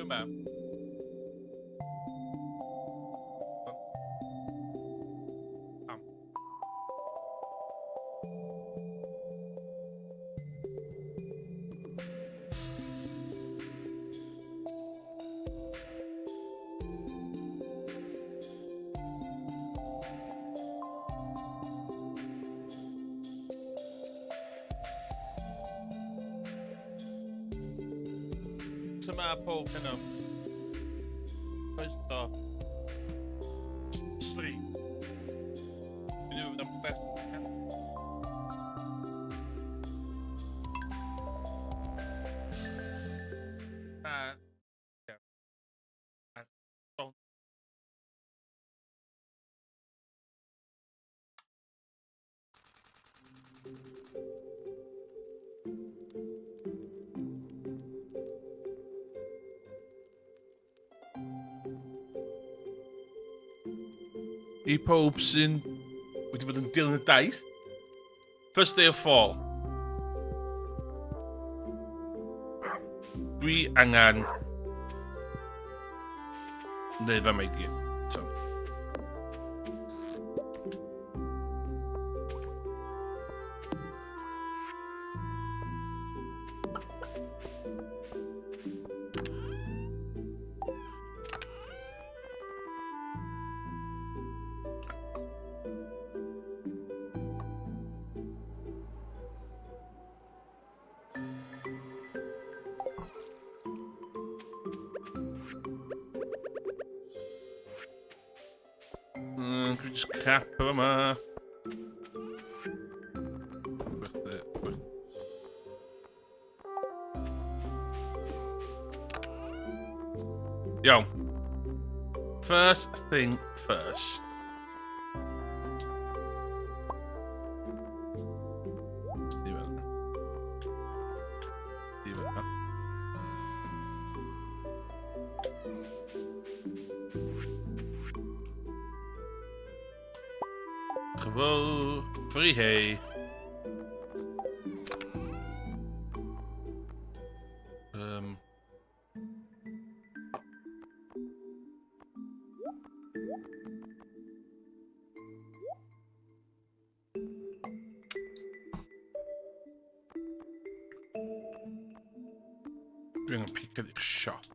yma. Pam? Dyma pob heno. Croeso. Stream. Dwi'n mynd am beth. A... A... Don. I pob sy'n wedi bod yn dilyn y daith, first day of fall. Dwi angen neud fe mae gyd. So. Dwi just crap efo yma. Gwerthu, gwerthu. Iawn. First thing first. Stephen. Stephen. Gewoon free hay. Dwi angen picio i'r siop.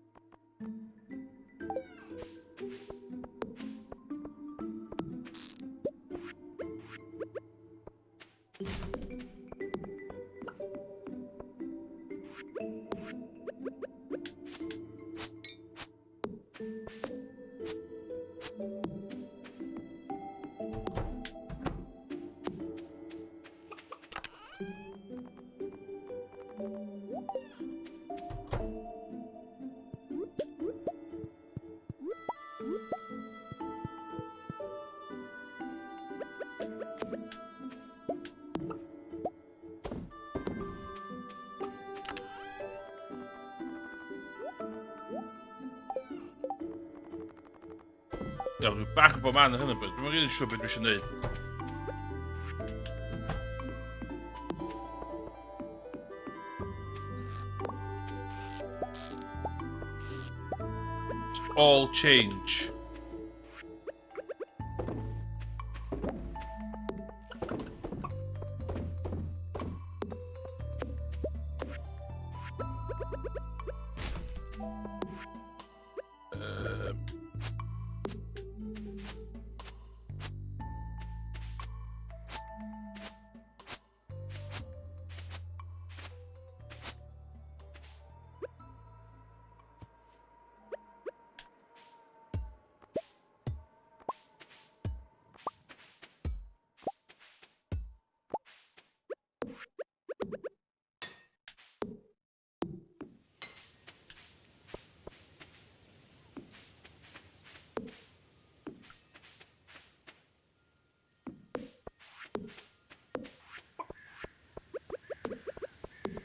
Iawn, dwi'n bach o bob man ar hyn o bryd. Dwi'n rili siŵr beth dwi eisiau gwneud. It's all change.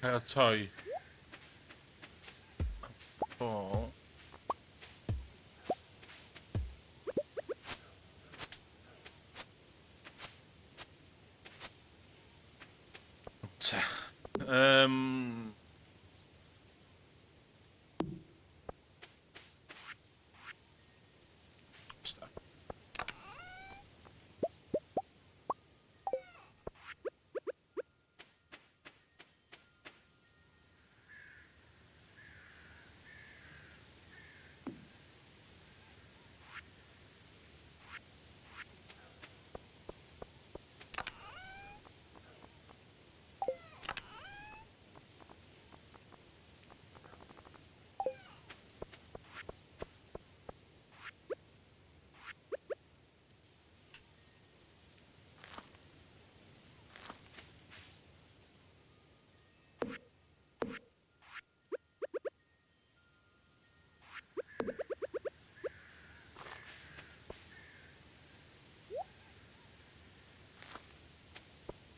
Paratoi. Bol. Ta.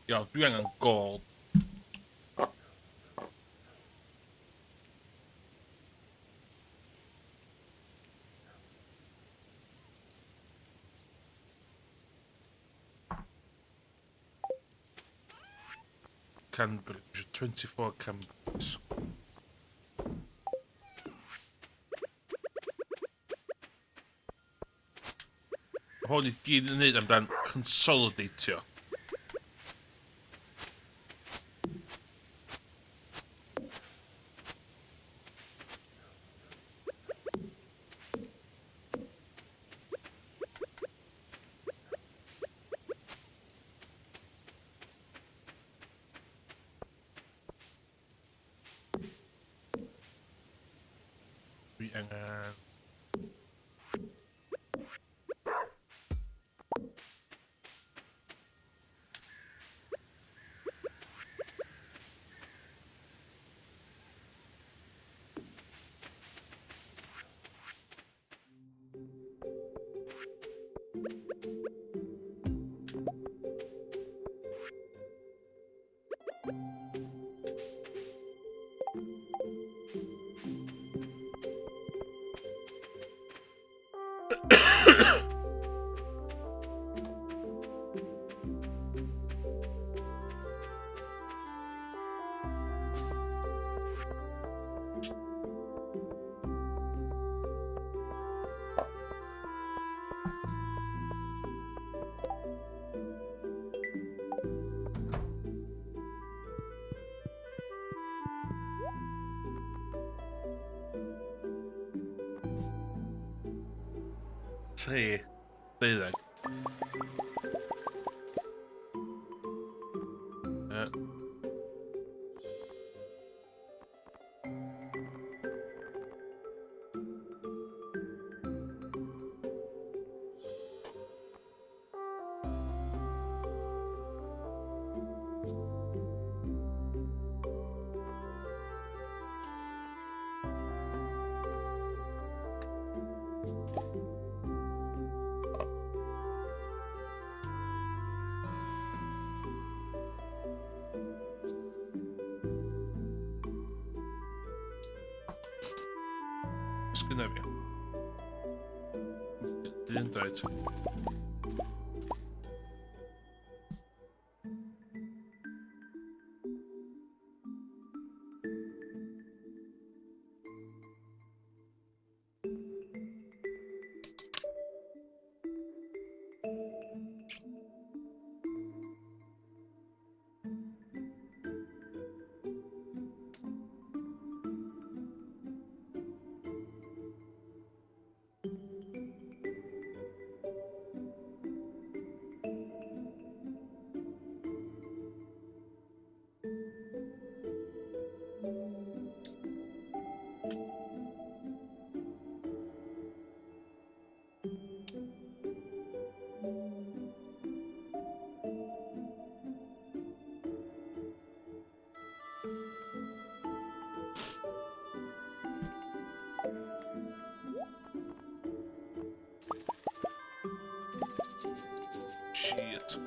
Iawn, dwi angen gold. Cambridge, 24 Cambridge. Hwn i gyd yn neud amdan consolidatio. Dwi angen... Tri, deuddeg. Sgynna fi. 1, 2, 3. Shit.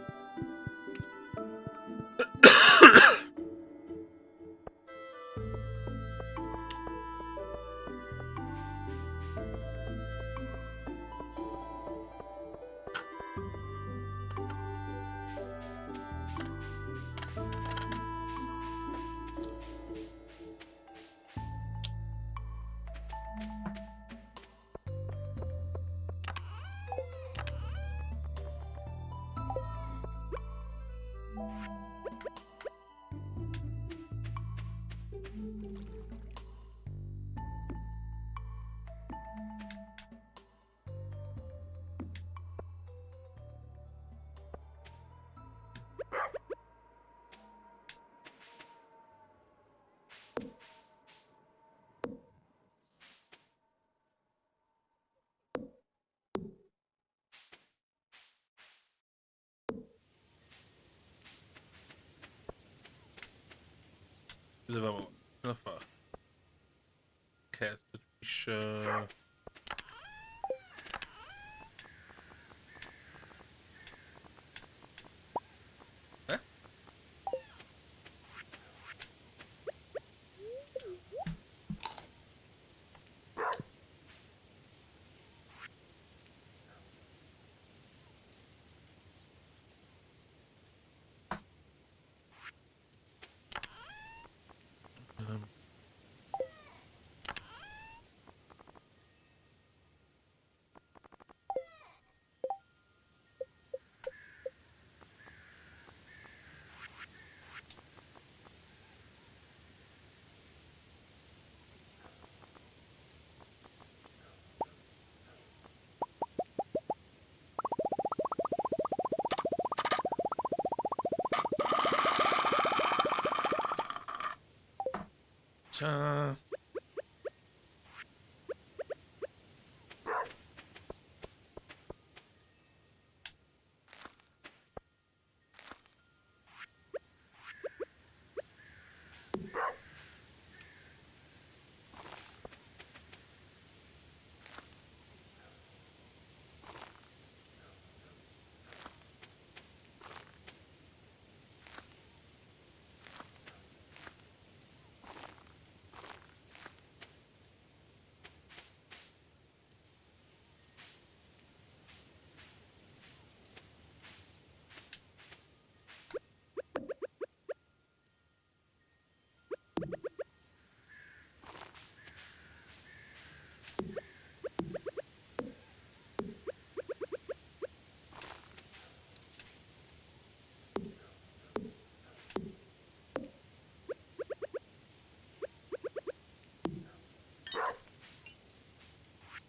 Bydd efo yn y ffordd. Oce, dwi eisiau... E? Ta.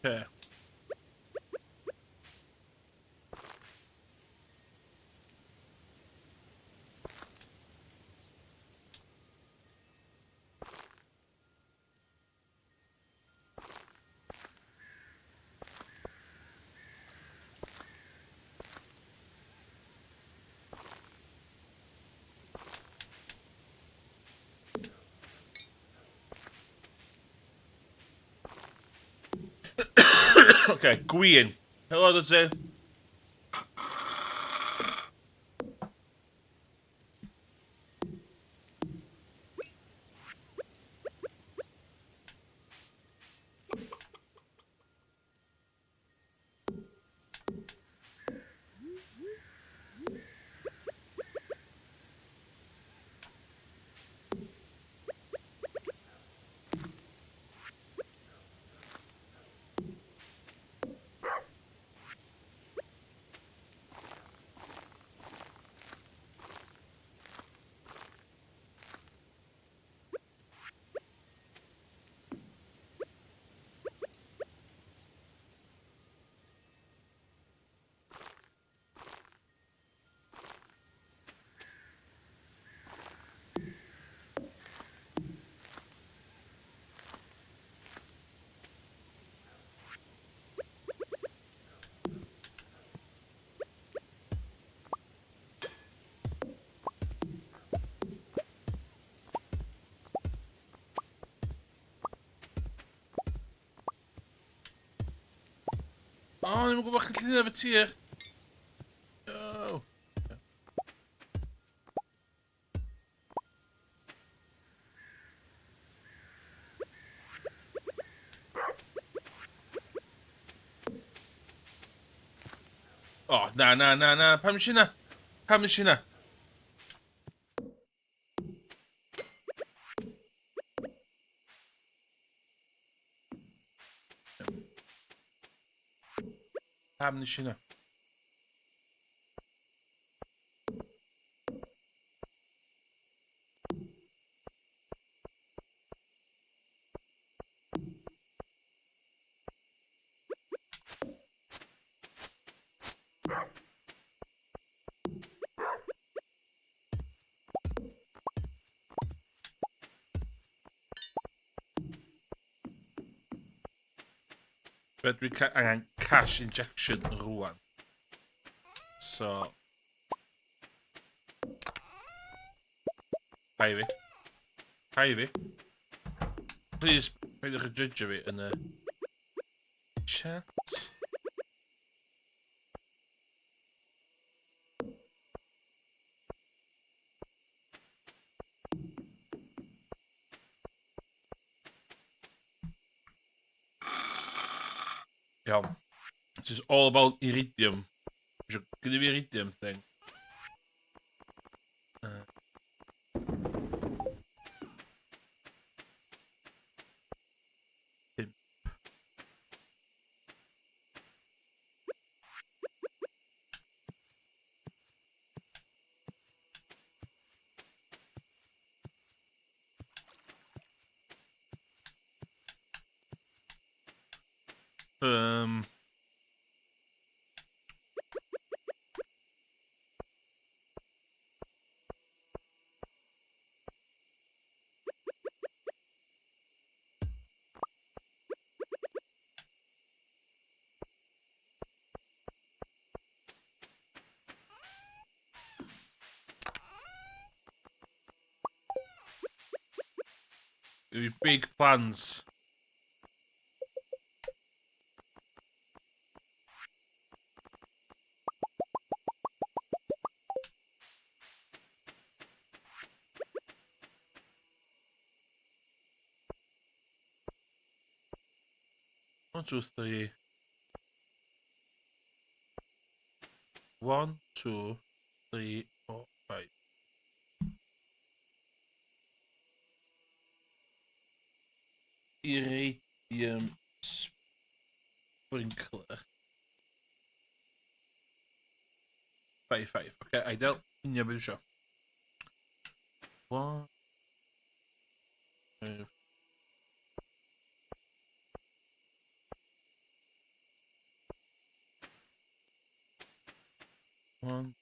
Okay. Okay, gwin. Helo, dod ti. O, oh, ddim yn gwybod chi'n llunio efo tir. Oh. O, oh, na, na, na, na. Pam eisiau na? Pam eisiau na? Pam nes i na? Be dwi angen cash injection rwan. So... Hai fi. Hai fi. Please, peidiwch â judge fi yn y chat. Iawn. This is all about iridium. Gynnu fi iridium thing. 5. Gyda fi big plans. One, two, three. One, two, three, four, five. Iridium sprinkler. 5, 5. Oce, okay, ideal. Union beth eisiau. 1, 5. 1.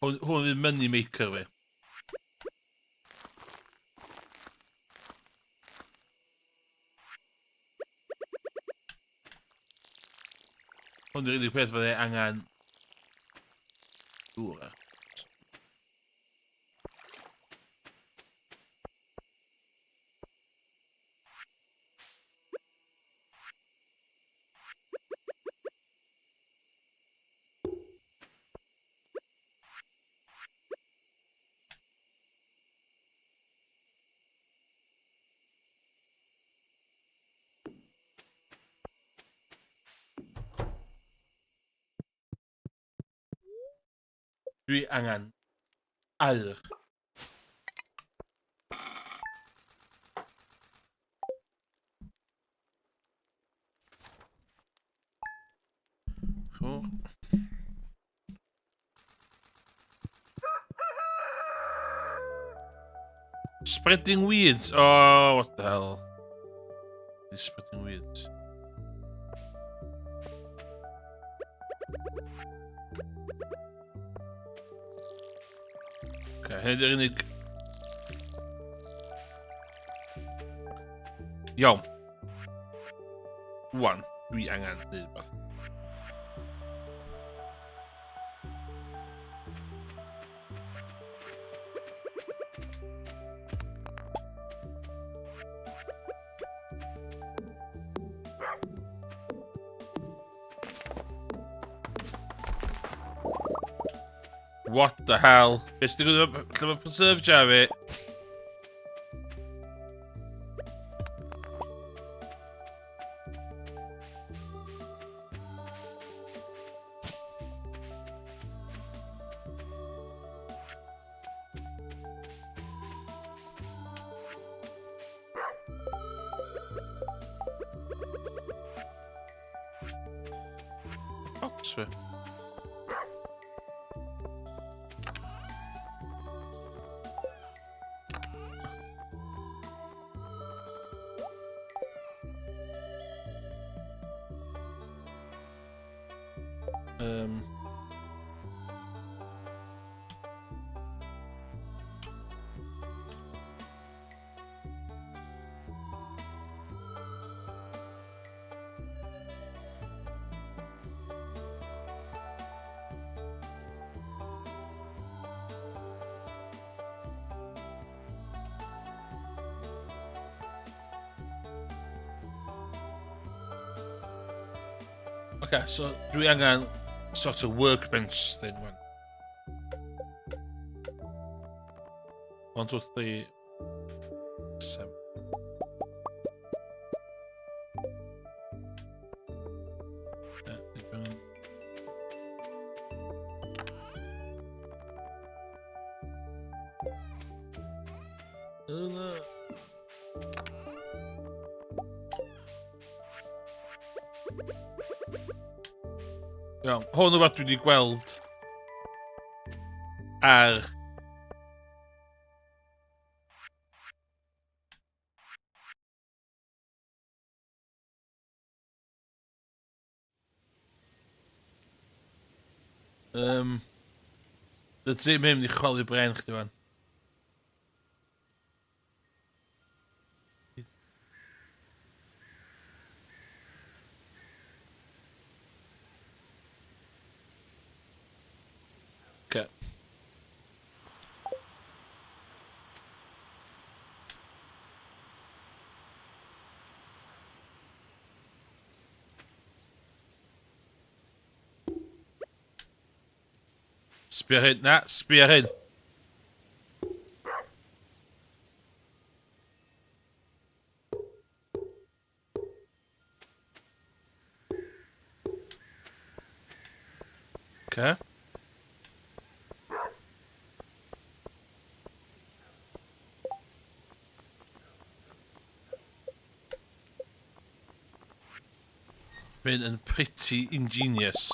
Hwn, hwn fydd money maker fi. Hwn yw'r unig peth fydde angen dŵr ar. Dwi angen aur. Cool. Spreading weeds. Oh, what the hell? These spreading weeds. Okay, hyn ydy'r unig... Iawn. Wan, dwi angen neud rhywbeth. What the hell? Beth sy'n digwydd lle mae preserve jar fi? Box fi. Okay, so dwi angen sort of workbench thing, man. 1, 2, 3, 7. Iawn, hwn rhywbeth dwi wedi gweld ar The team hyn di chwalu bren chdi fan. Okay. Sbio hyn, na, sbio hyn. Okay. Mae'n yn pretty ingenious.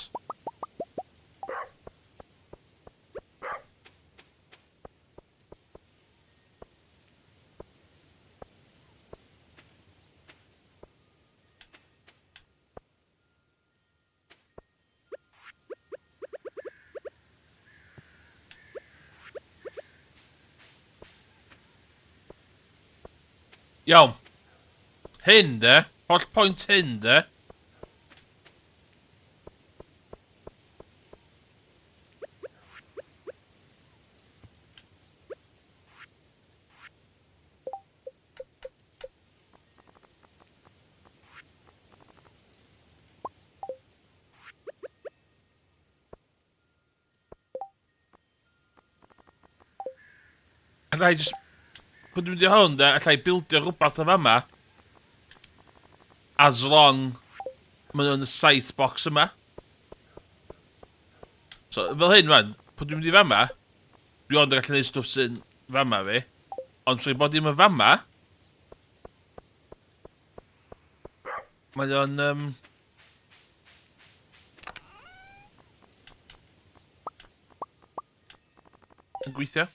Iawn. Hyn, de. Holl pwynt hyn, de. Alla i just... Pan dwi'n mynd i hwn, de, alla i bildio rhywbeth o fama. As long maen nhw'n y saith box yma. So, fel hyn, man, pan dwi'n mynd i fama, dwi ond yn gallu gwneud stwff sy'n fama fi. Ond trwy bod ddim yn fama, mae o'n... Yn gweithio.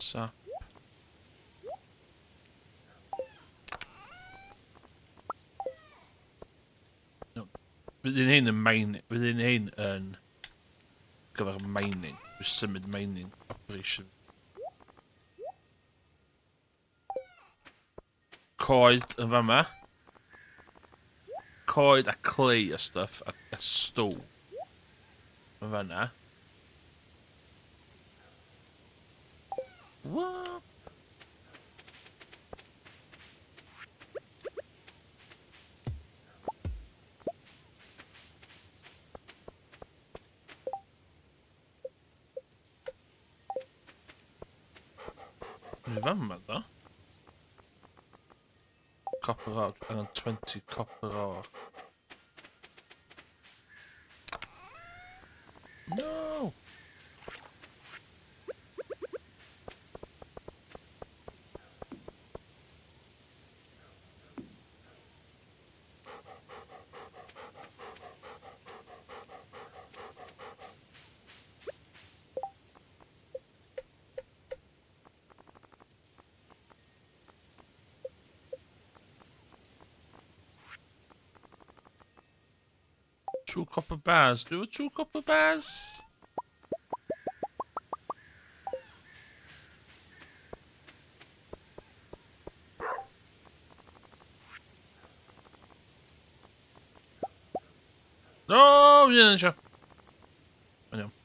So. No. Fydd un hyn yn mine, fydd un hyn yn gyfer mining, dwi'n symud mining operation. Coed yn fama. Coed a clay a stuff, a, a stone. Yn fanna. What? Yn fama ddo. Copper ore, angen 20 copper ore. No! Two copper bars. Do two copper bars? No, fi yn eisiau. Mae'n iawn.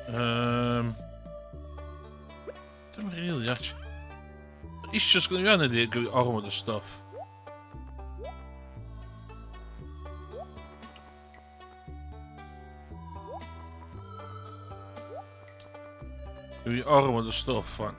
Dim really, actually. Isio sgwini fi ydy gyda ormod o stuff. Dwi ormod o stwff, fan.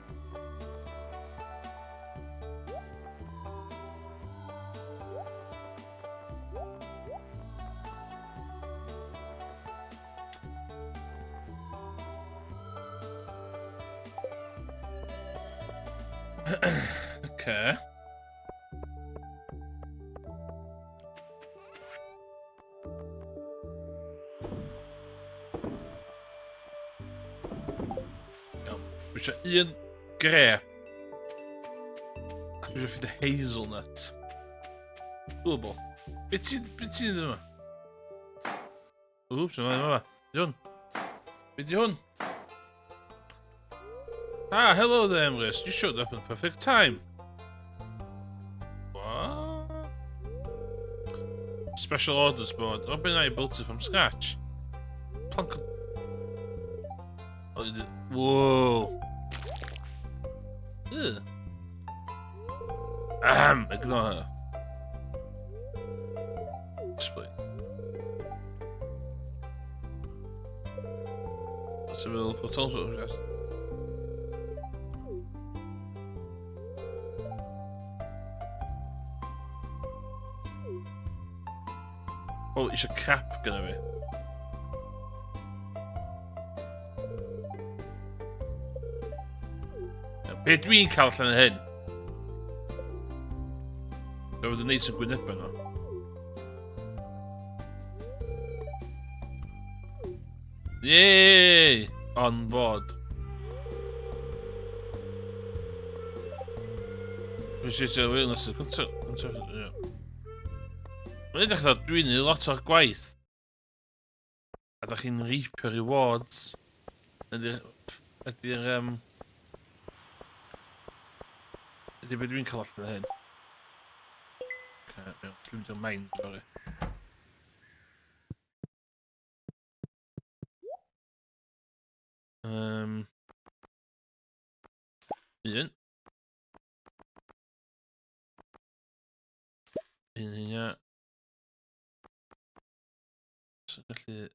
Okay. Iawn. Dwi eisiau un grep. A dwi eisiau ffeindio hazelnut. Doable. Be ti'n be ti'n dweud yma? Oops, yma, yma. Be hwn? Be di hwn? Ah, hello there, Emrys. You showed up in perfect time. What? Special orders board. Robin and I built it from scratch. Plank... Oh, whoa. Ugh. Ahem, ignore her. Explain. Let's have a look what else was that. Oh, eisiau cap gyda fi. Be dwi'n cael allan o hyn? Fe fod yn neis yn gwynebau nhw. Yay! On board. Appreciate your willingness to contact... Yeah. Mae'n edrych fatha dwi'n neud lot o'r gwaith. A da chi'n reapio rewards. Ydy'r... Ydy'r... Um, ydy beth dwi'n cael allan o hyn. Okay, dwi'n mynd i'r mind, sorry. Um, un. Un hynna. So gallu...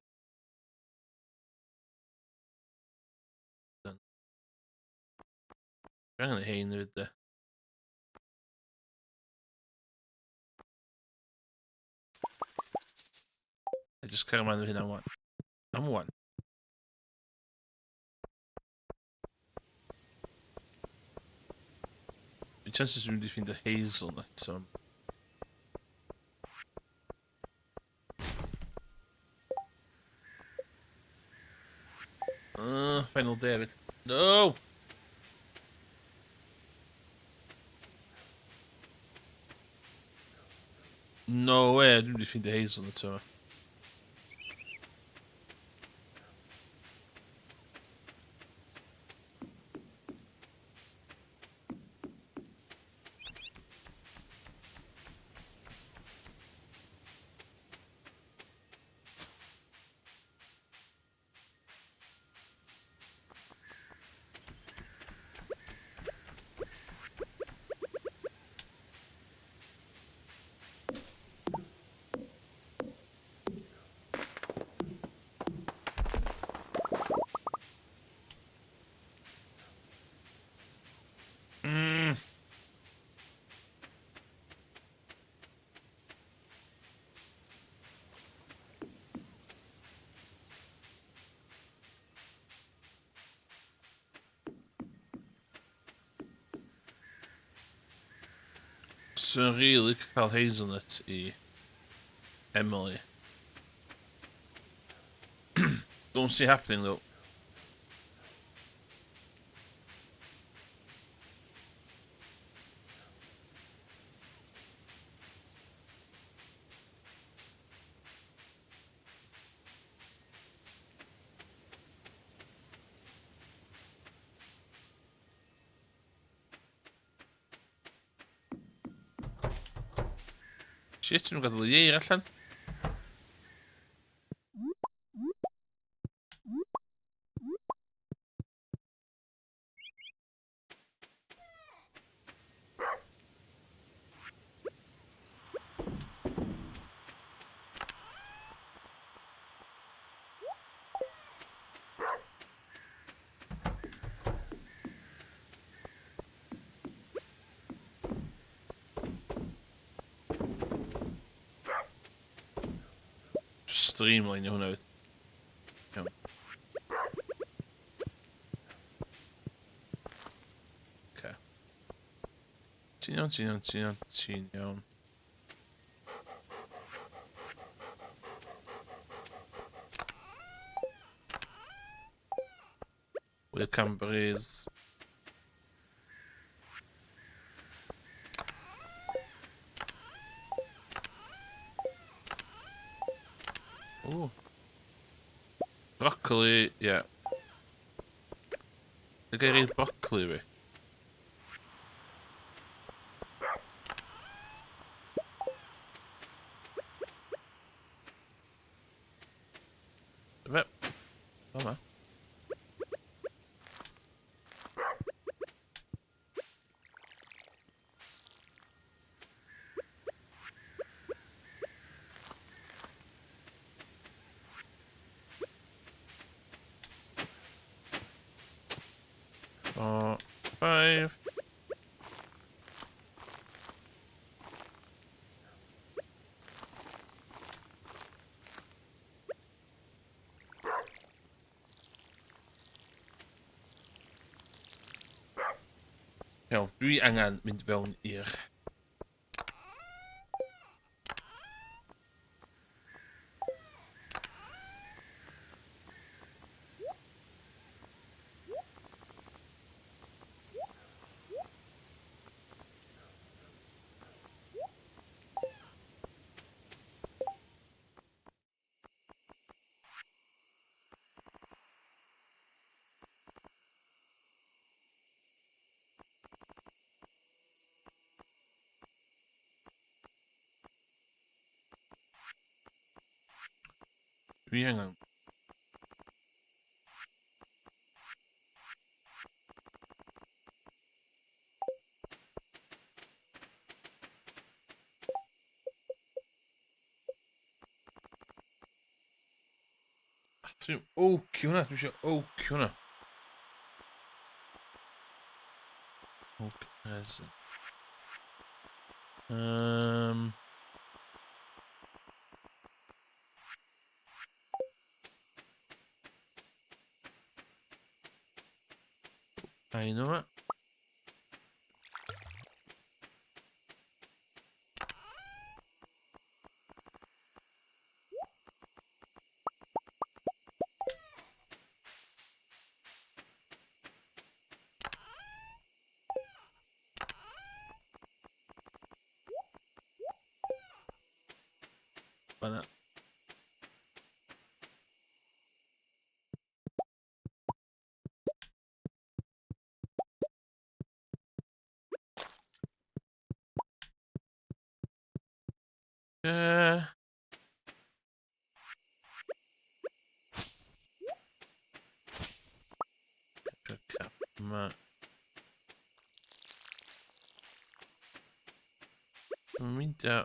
Dwi angen hein hefyd de. I just cael ymlaen efo hynna wan. Am wan. The chances dwi'n mynd i ffeindio hazelnut, so... Final David. No! No way, dwi'n mynd i ffeindio hazelnut yma. Mm. Swn rili cael hazelnut i Emily. Don't see happening though. Shit, nhw'n gadael y ieir allan. streamline hwnna fydd. Iawn. Okay. Ti'n iawn, ti'n iawn, ti'n iawn, ti'n iawn. With cranberries. Ooh. Broccoli, ie. Yeah. Dwi'n gael ei broccoli fi. Be? Yma. 4, 5. Iawn, dwi angen mynd fewn i'r... Dwi angen... Dwi'n oak hwnna, dwi eisiau oak hwnna. Oak resin. Ein yma. Fanna. Cap yma. Mae'n mynd ia.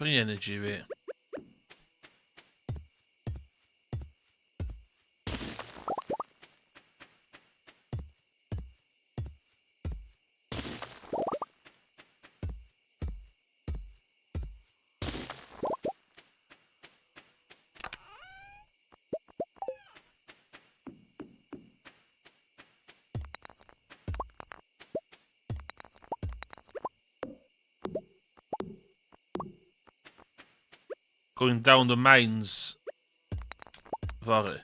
Free energy fi. Going down the mines fory.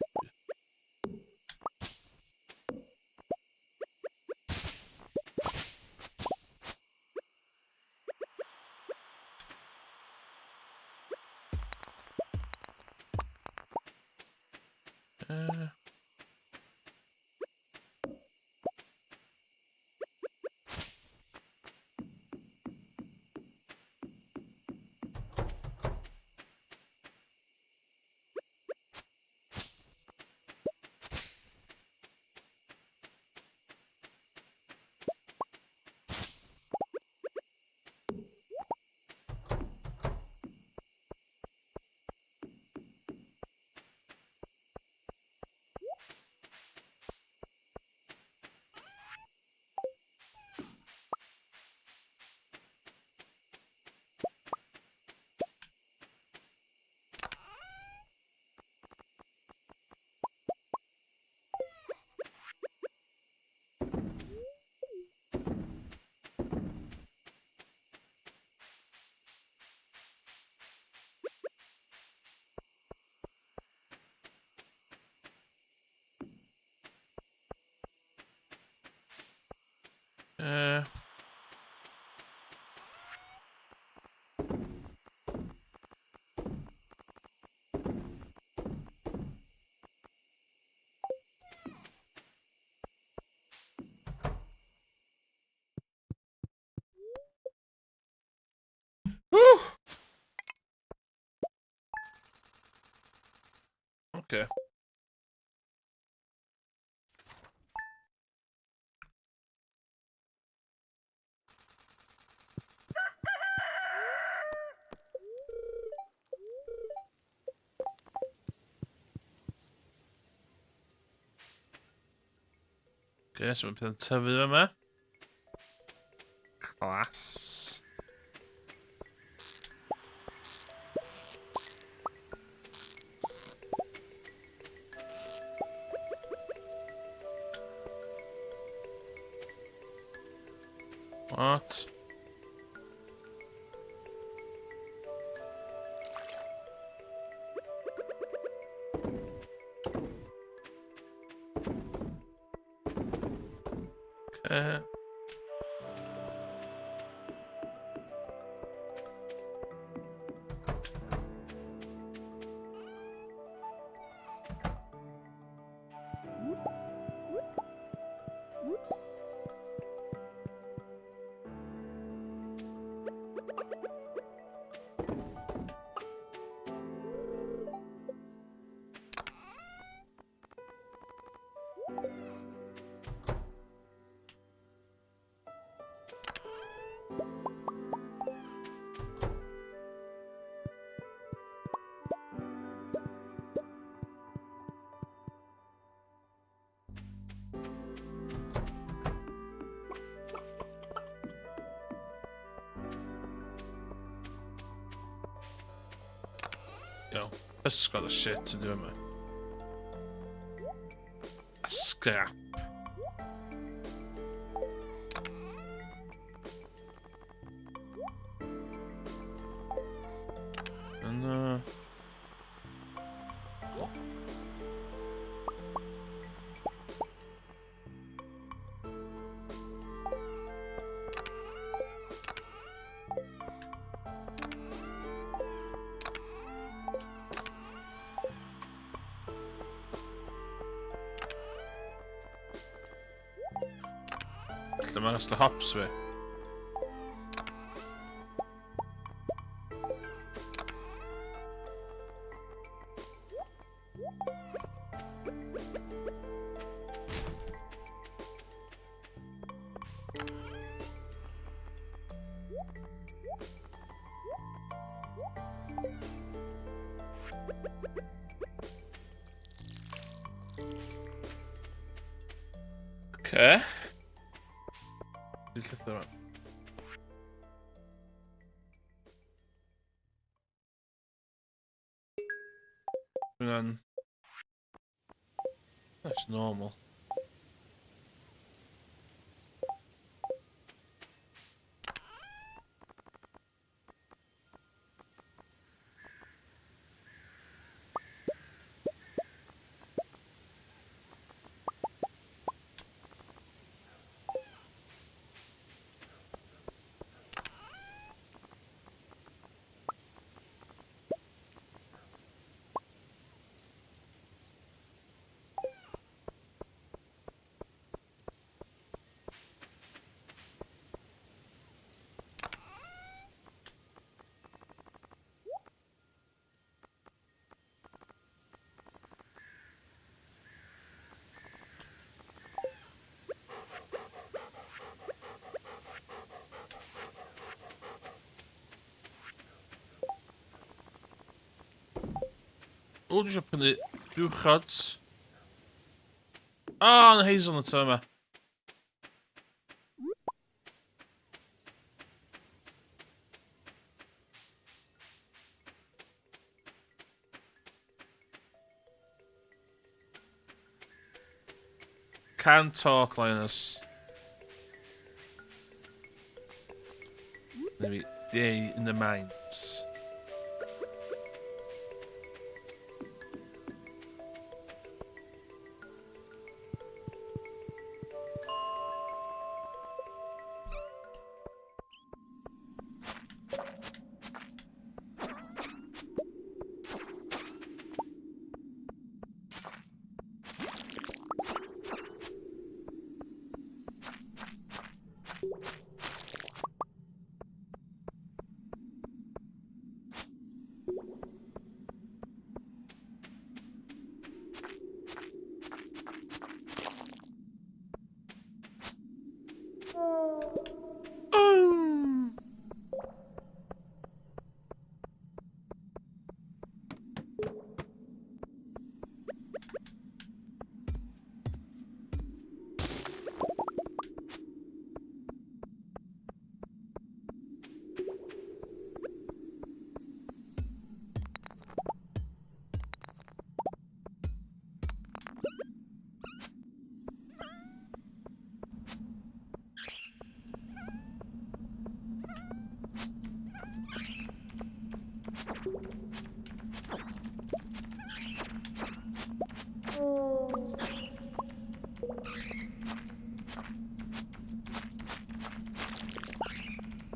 Woo! Okay. Okay, so mae pethau'n tyfu yma. Class. What? Okay. Iawn. Pysgod o shit yn dod yma. A scrap. Yna. Lle mae'r rest o hops fi? Okay. Dwi'n llythyr yma. Hwnna'n... That's normal. O, dwi eisiau prynu buwchod. O, oh, na hazelnut yma. Can't talk, Linus. Maybe day in the mines.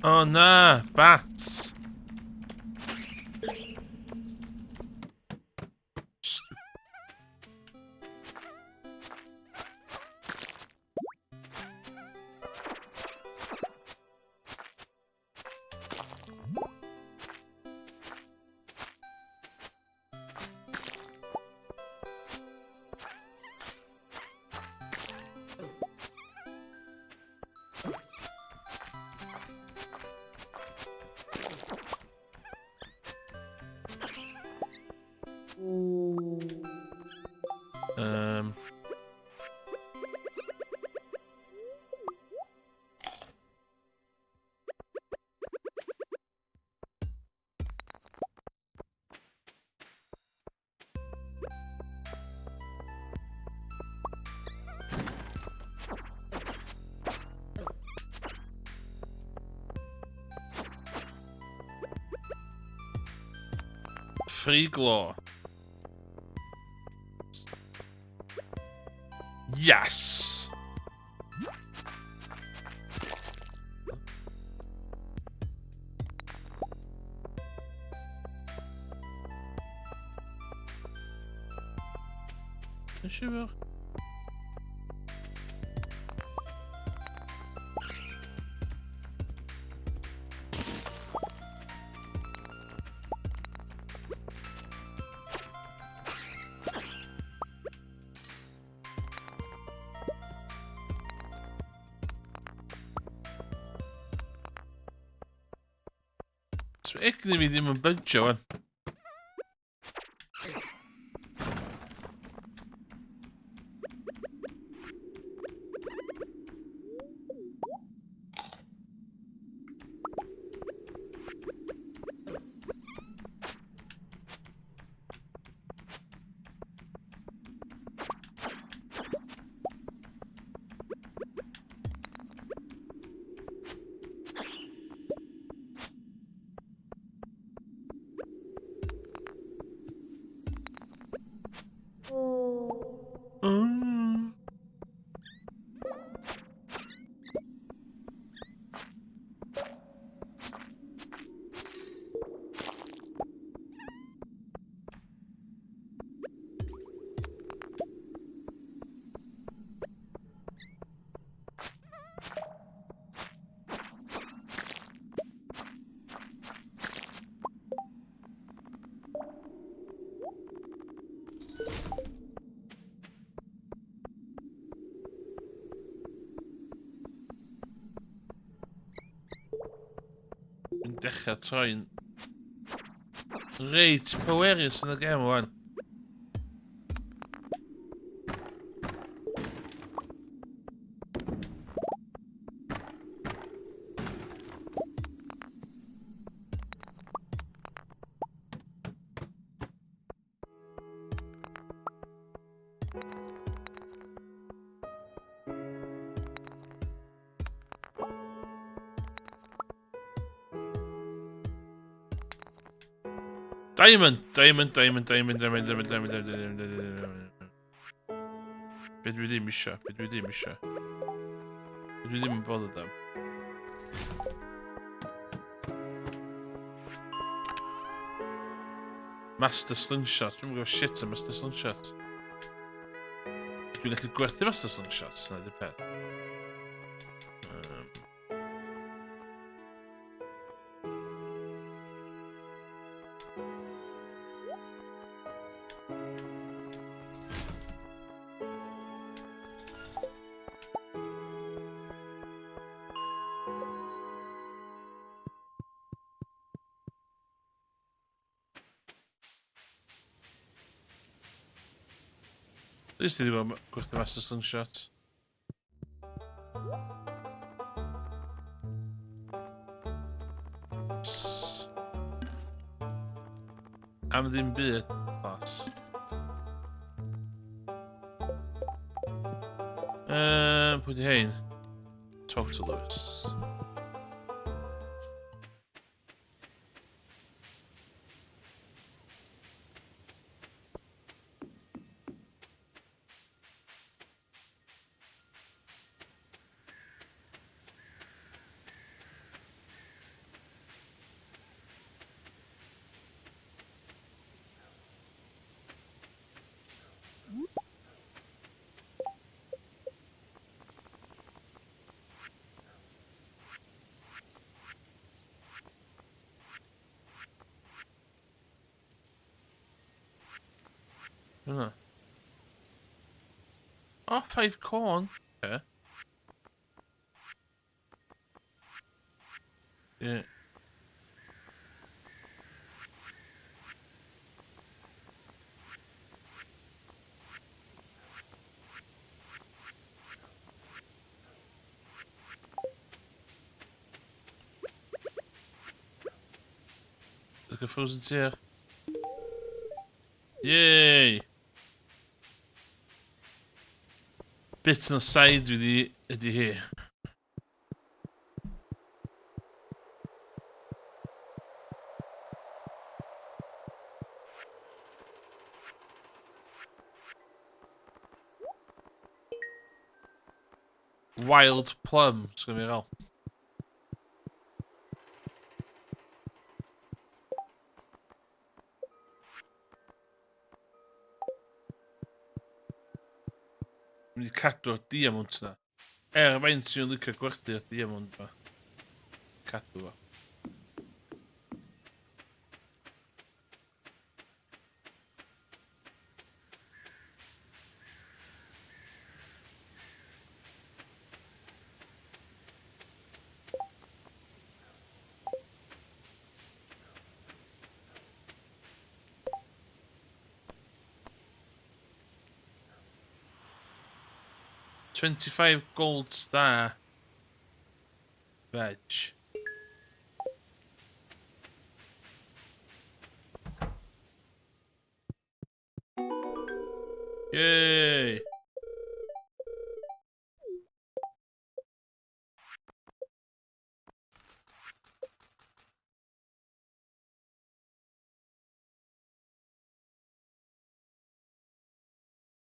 Oh na, bats. Free glow. Yes! Nes i fach? So egni fi ddim yn bydio wan. Dwi'n dechrau troi'n reit pwerus yn y gem wan. Diamond, diamond, diamond, diamond, diamond, diamond, diamond, diamond, diamond, diamond, diamond. Be dwi ddim isio, be dwi ddim isio. Be dwi ddim yn bothered am. Master Slingshot, dwi'n gwybod shit am Master Slingshot. Dwi'n gallu gwerthu Master Slingshot, na di'r peth. Least ti ddim yn gwerthu Master Slingshot. Am ddim byd, glas. Pwy di hein? Talk to Lewis. Hwnna. Oh, five corn. Okay. Yeah. Look at frozen tear. Yay! Bit on the side dwi di ydy hi. Wild Plum, sgwn i gael. Mynd i cadw'r diamond na. Er faint sy'n licio gwerthu'r diamond ma. Cadw fo. 25 gold star veg. Yay!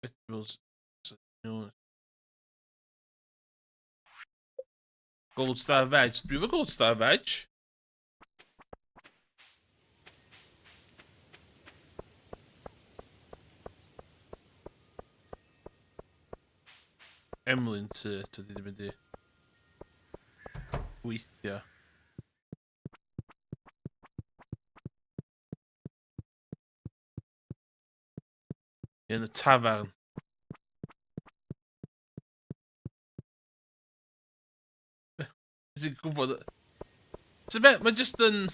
Vegetables. Gold Star Veg. Dwi efo Gold Star Veg. Emlyn ty, tydi ddim mynd i weithio. Yn y tafarn. Ti'n gwybod... Ti'n be, mae jyst yn...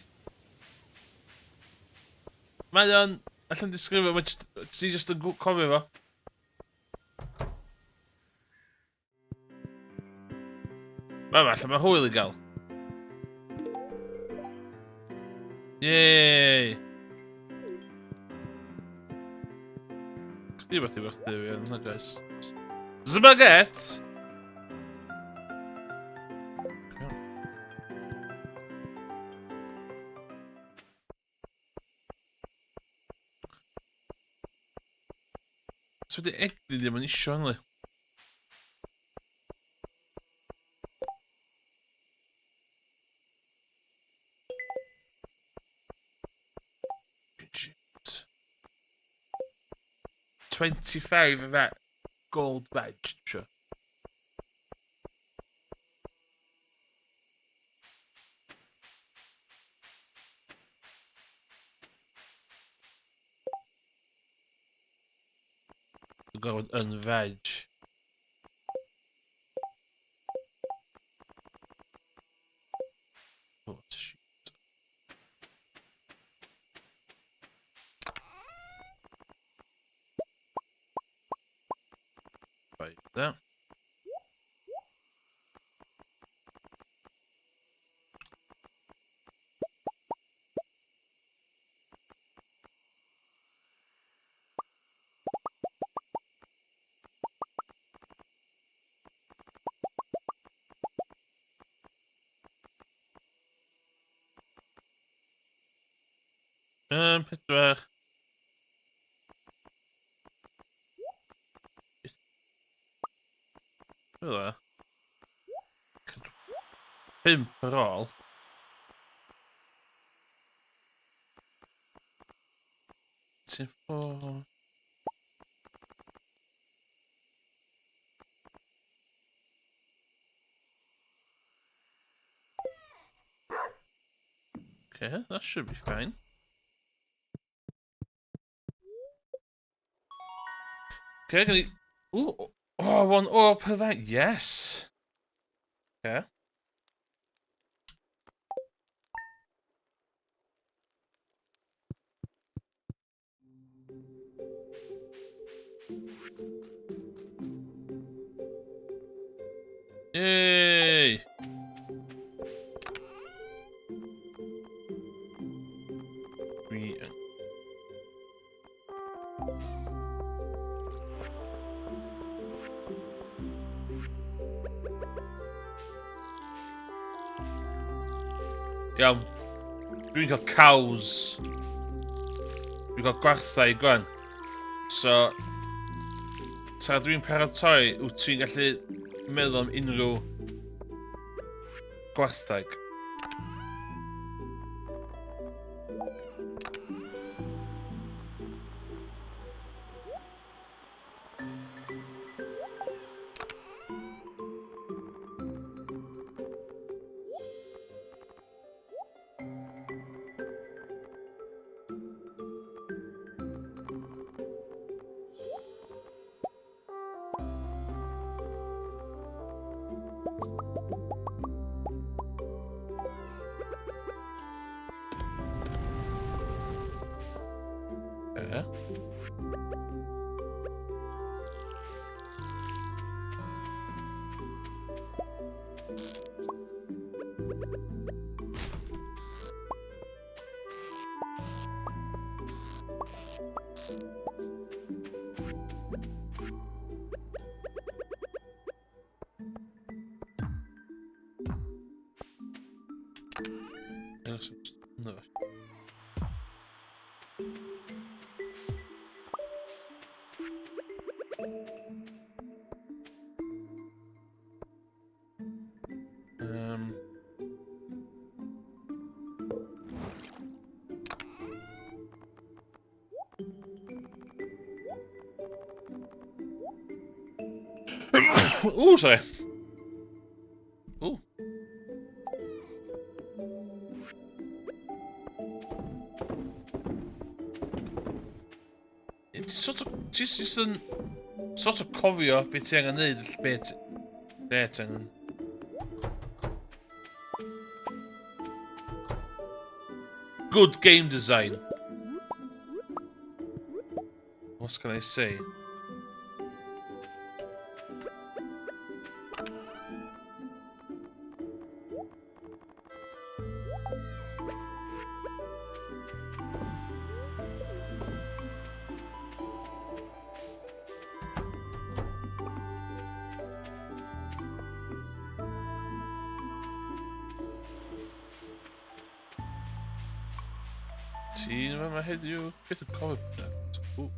Mae o'n... Allan disgrifio, mae jyst... Ti jyst yn cofio fo. Mae ma, allan mae hwyl i gael. Yay! Chdi beth i werthu fi, yna guys. Zbaget! So wedi egni ddim yn isio ynddi. Shit. 25 of that gold badge, sure. Dwi'n gorfod yn veg. Oh, shit. 5, de. 4. Fel 5 ar ôl. Ti'n 4. Okay, that should be fine. Okay, can you... Ooh, oh, one ore per that. Yes. Okay. Yay! Dwi yn... Iawn. Dwi'n cael cows. Dwi'n cael gwarthau gwan. So, tra dwi'n paratoi, wyt ti'n gallu meddwl am unrhyw gwartheg? Yeah. Ooh, sorry. Ooh. It's sort of... Ti'n just yn... Sort of cofio beth ti angen neud, beth... Be ti angen... Good game design. What can I say? Ti'n yma heddiw? Beth yn cofio that? Ooh.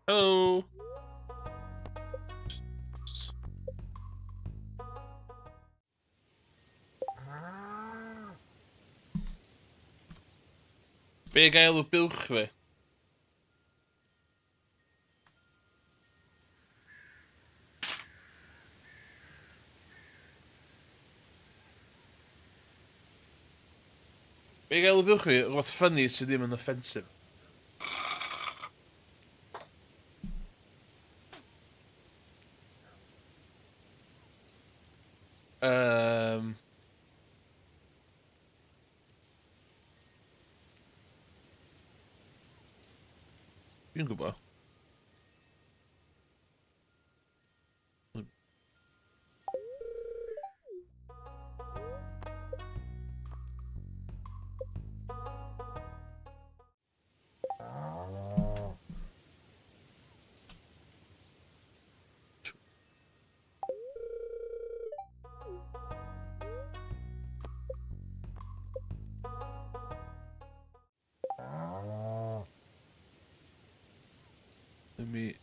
Hello. Be gael y buwch fi? Be gael y buwch fi? Rhywbeth ffynnu sydd ddim yn offensive. Dwi'n gwybod. Let me...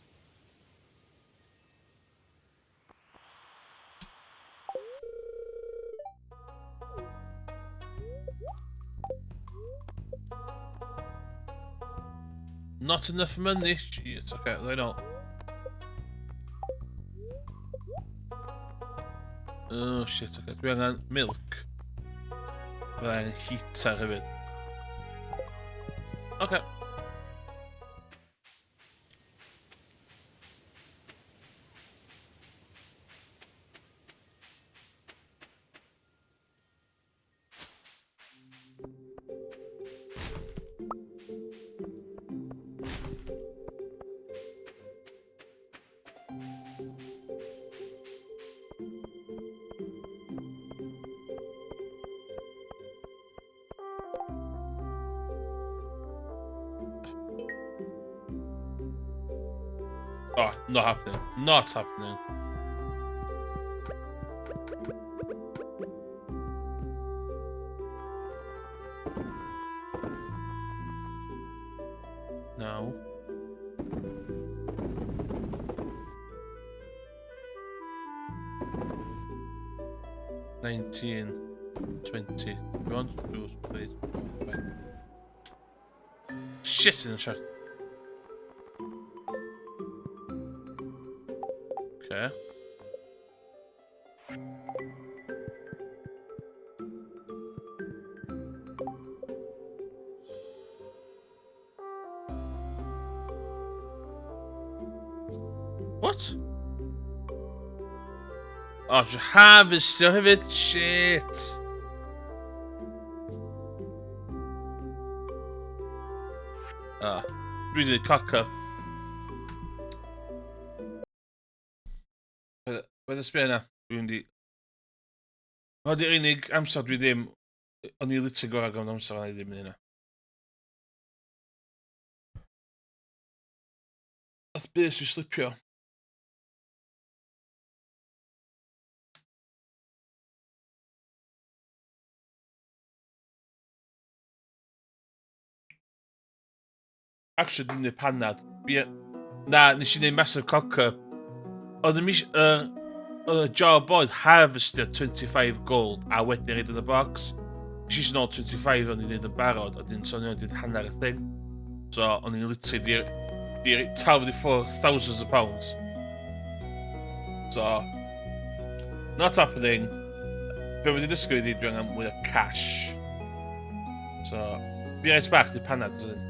Not enough money. Shit, okay, they don't. Oh shit, okay. Dwi angen milk. Dwi angen heater hefyd. Okay. Oh, not happening. Not happening. No. 19, 20, 1, 2, 3, 4, 5. Shit in the chat. Okay. What? Oh, just harvestio hefyd. Shit. Ah, dwi wedi cock up. Paid â sbio yna. Dwi'n di... Hwn di'r unig amser dwi ddim... O'n i literally gorau gofyn amser o'n i ddim yn hynna. Nath bys fi slipio. Actually, dwi'n gwneud panad. Na, nes i wneud massive cock up. Oedd y mis... Oedd y job oedd harvestio 25 gold a wedyn reid yn y box. Nes i nôl 25 o'n i'n gwneud yn barod, a dyn sonio o'n i'n hanner y thing. So, o'n i'n literally di taflu ffwrdd thousands of pounds. So, not happening. Be wedi dysgu i dwi angen mwy o cash. So, be right back, di panad, ydyn.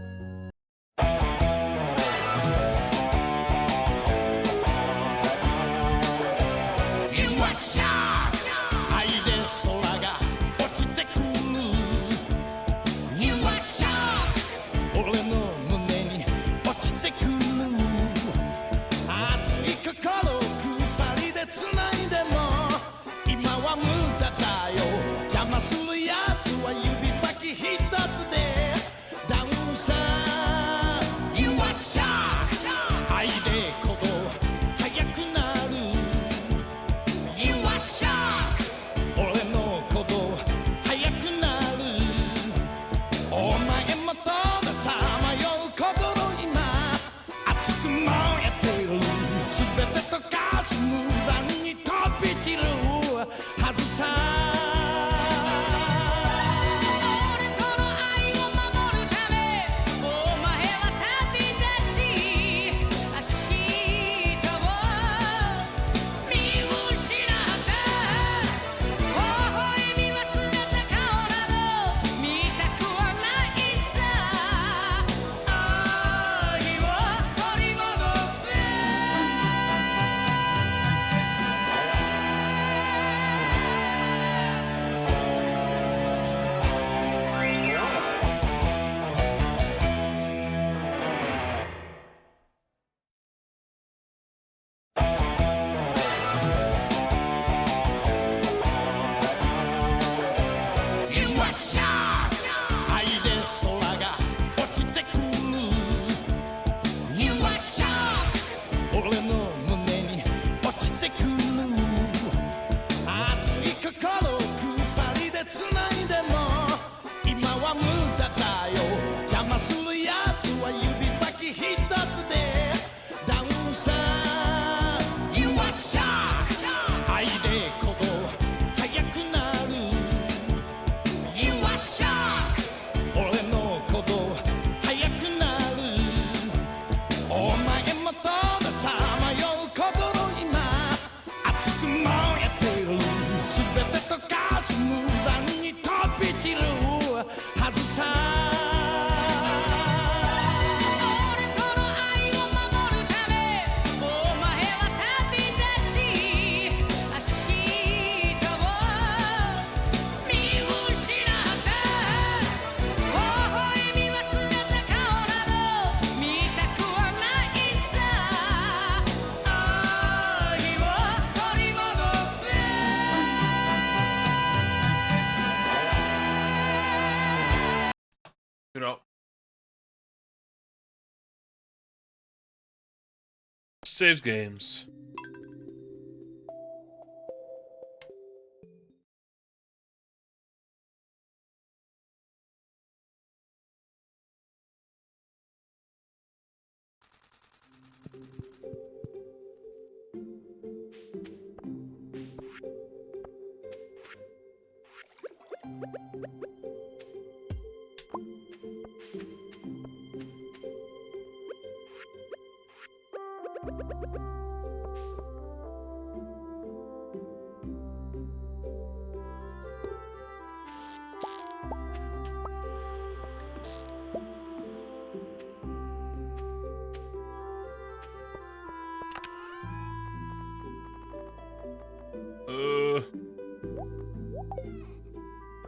Saved games.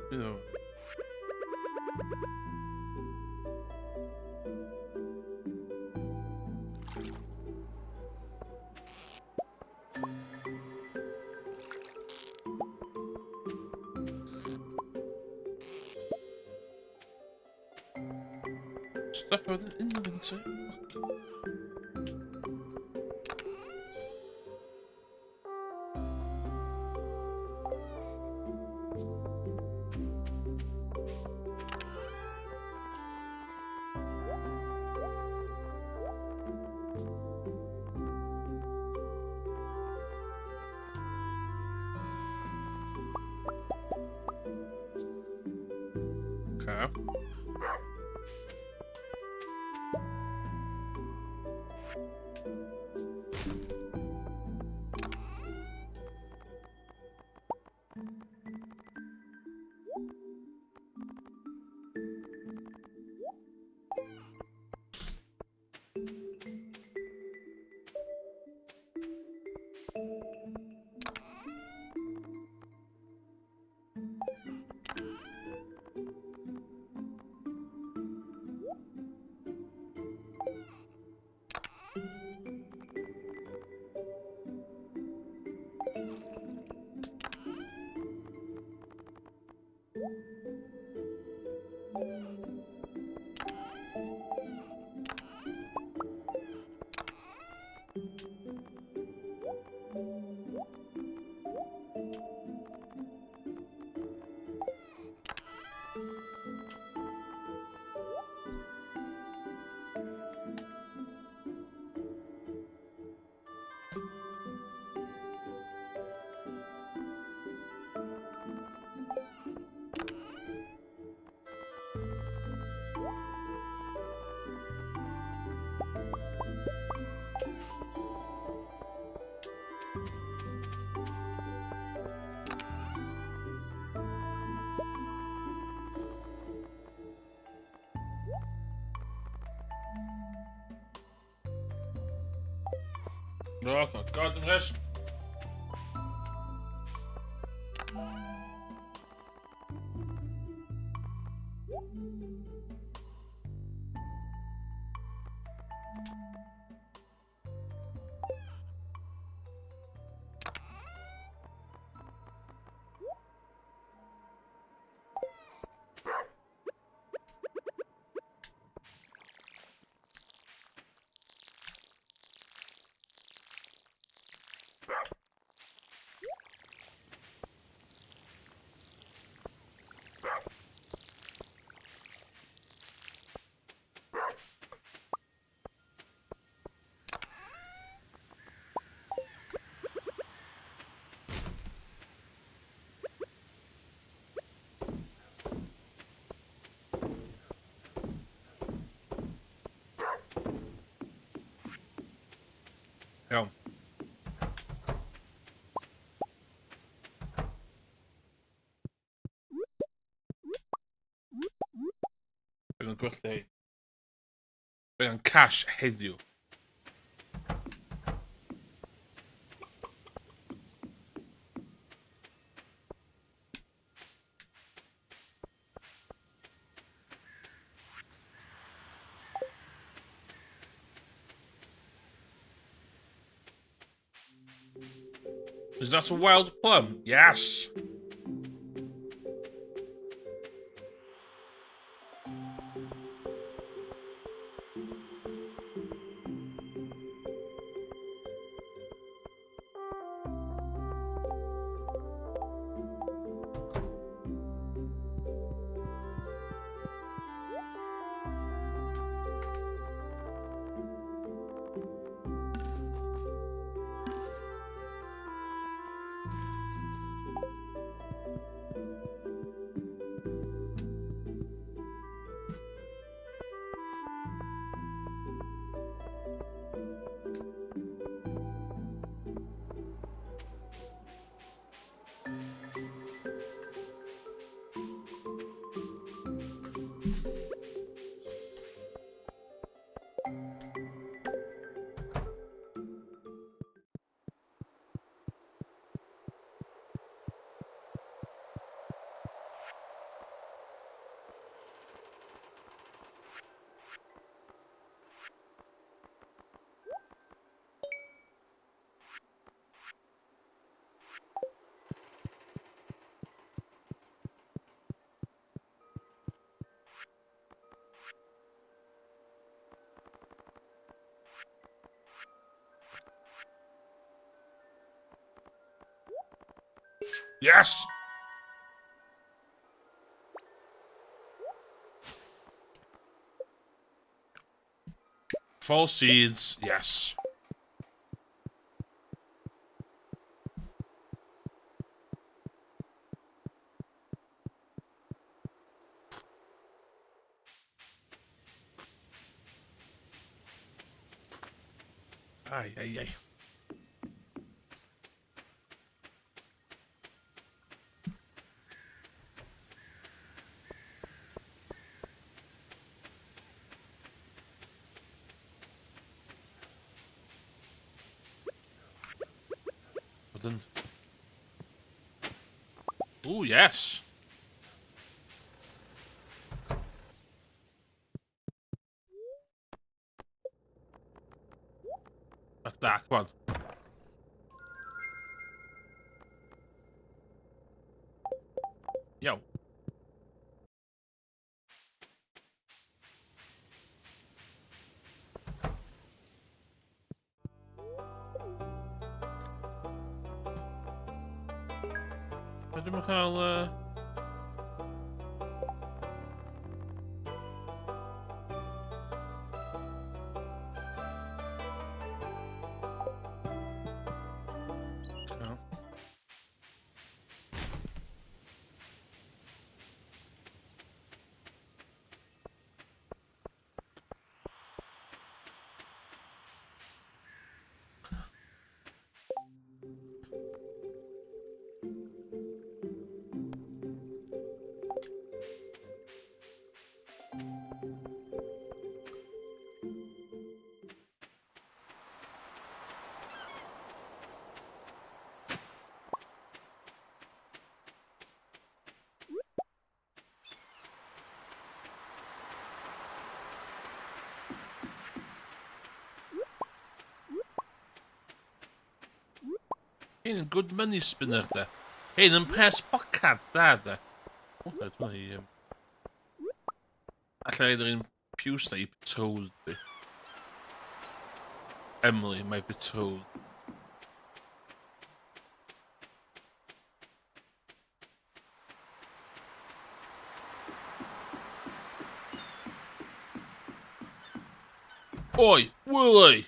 You know. Stop with an inventory. Fuck. Okay. Oh my god, the rest. Iawn. Dwi'n gwerthu hei. Dwi'n cash heddiw. Is that a wild plum? Yes! Yes! False seeds, yes. Ai, ai, ai. Wedyn... Ooh, yes! That's dark one. Iawn. Dwi'n cael... Hyn yn good money spinner, de. Hyn yn pres pocad, da, de. O, da, dwi'n i... Alla i un piws na i betrothed fi. Emily, my betrothed. Oi, Willie!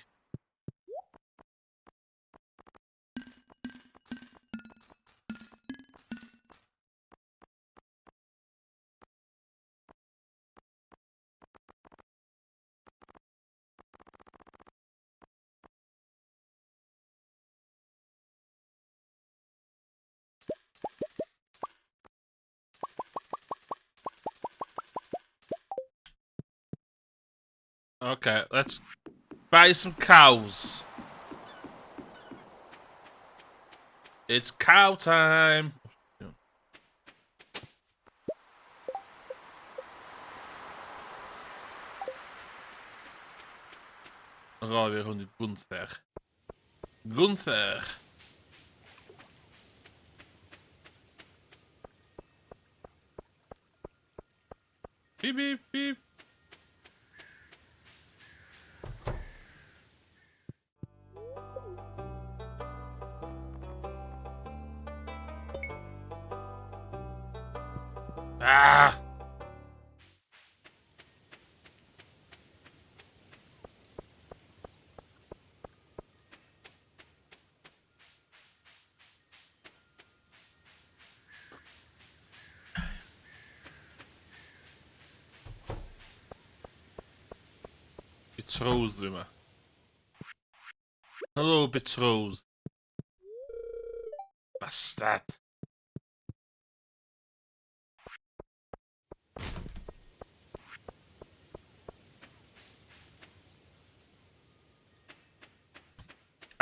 Okay, let's buy some cows. It's cow time. Ar ôl fi hwn i Gunther. Gunther! Beep, beep, beep. Ah! Betrothed yma. Hello, betrothed. Bastard.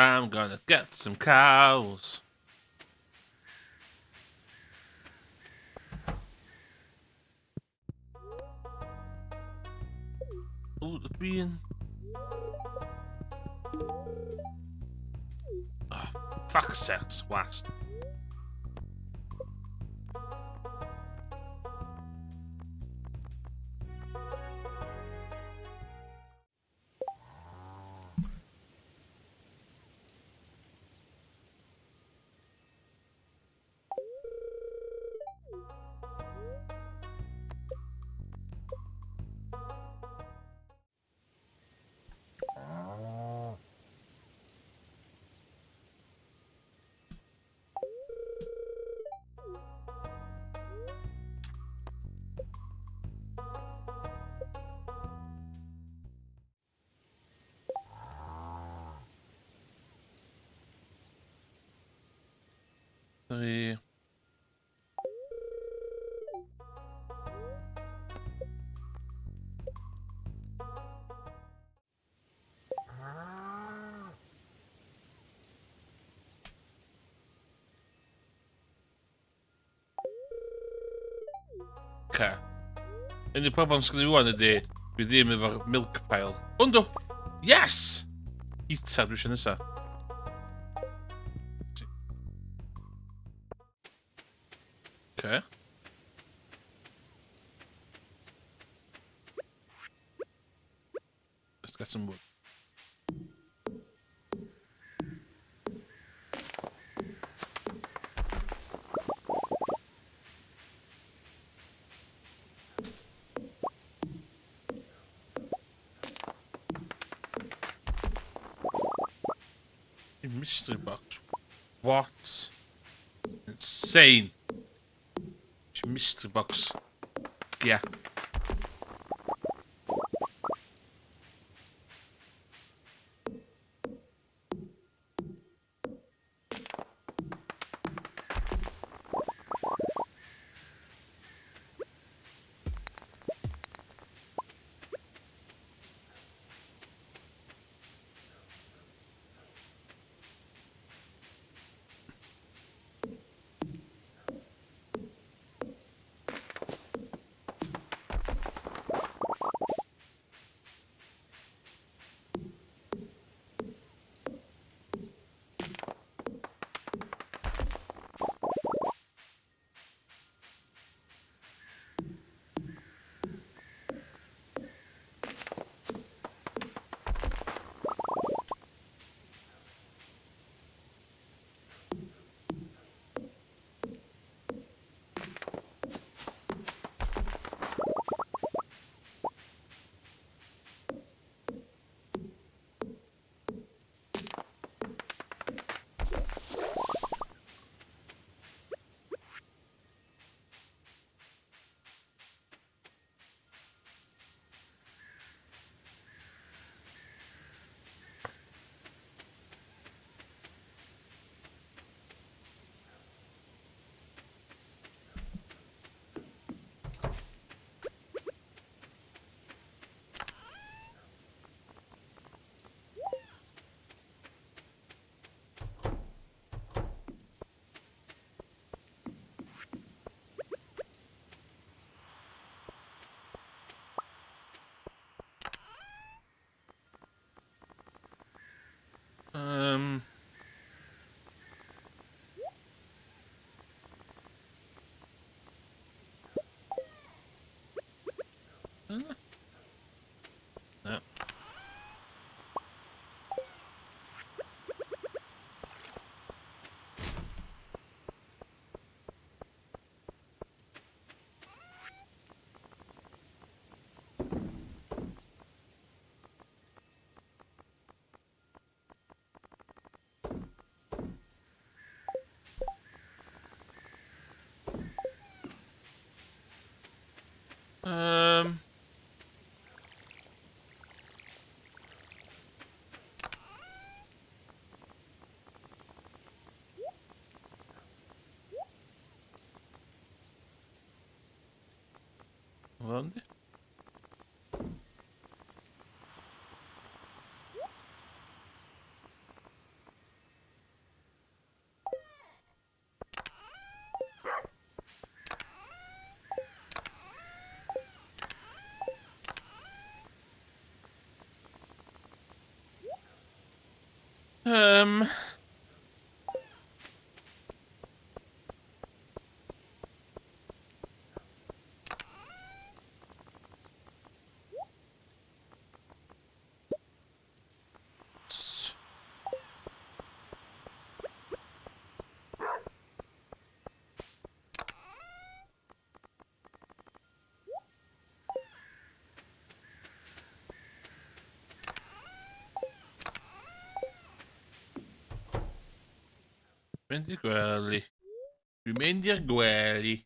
I'm gonna get some cows. O, dwi'n... Oh, fuck sex, wast. 3. Oce. Unig problem sgynny fi wan ydy, dwi ddim efo'r milk pile. Yndw! Yes! Pizza dwi eisiau nesa. Oce. Let's get some wood. Mystery box. What? Insane. Mystery box. Yeah. Na. Yndi? Mynd i'r gwely. Dwi'n mynd i'r gwely.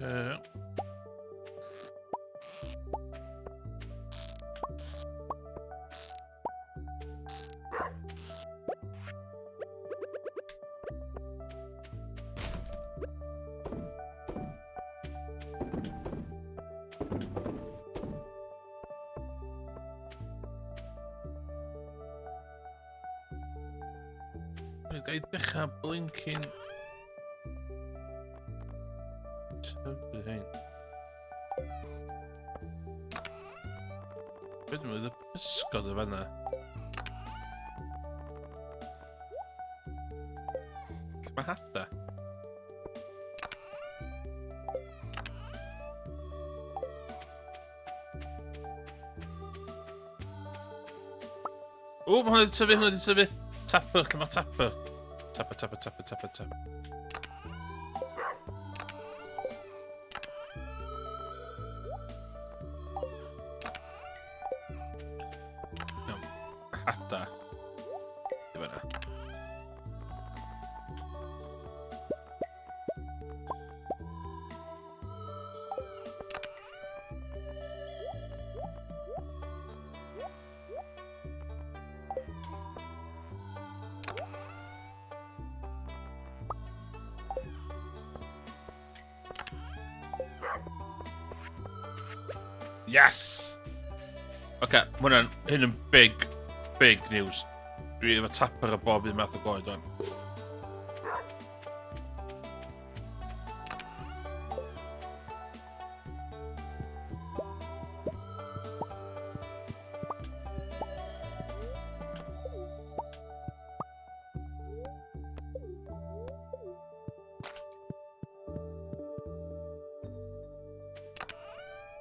Okay. Ga i dechrau blinking tyfu hein. Beth dwi'n meddwl, y pysgod o fanna. Lle mae hada? O, mae hwnna wedi tyfu, hwnna wedi tyfu. Tapper, lle mae tapper? Tapper, tapper, tapper, tapper, tapper. Iawn. Hada. Di fanna. Yes! Oce, okay, mae hwnna'n hyn yn big, big news. Dwi efo tapper o bob un math o goed o'n.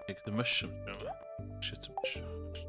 Take the mushroom. Shit, mushrooms.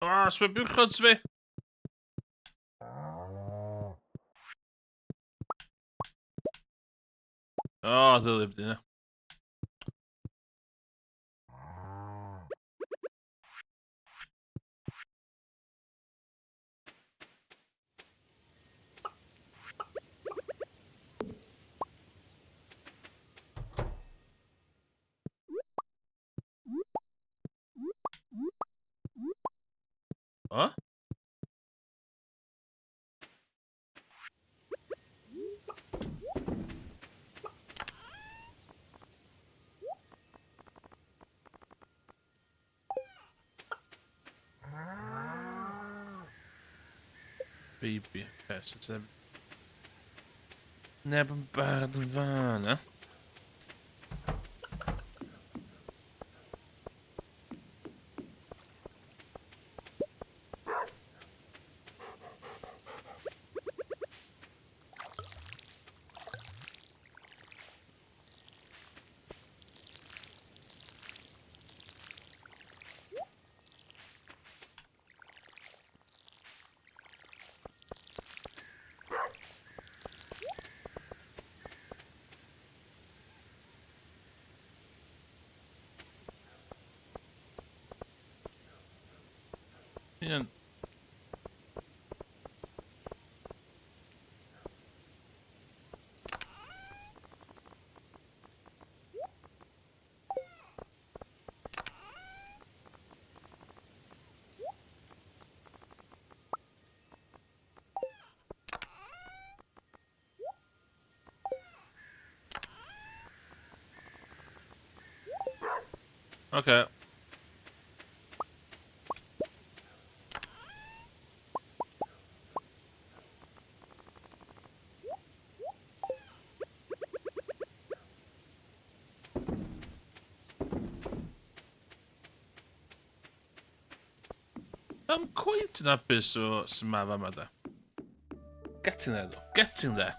Ah, oh, sbio buwchod fi. O, oh, ddylib di na. O? Baby. Okay, so ti'n... Neb yn barod yn fan, eh? Iawn. Okay. I'm quite yn hapus o sy'n ma fama da. Getting there though. Getting there.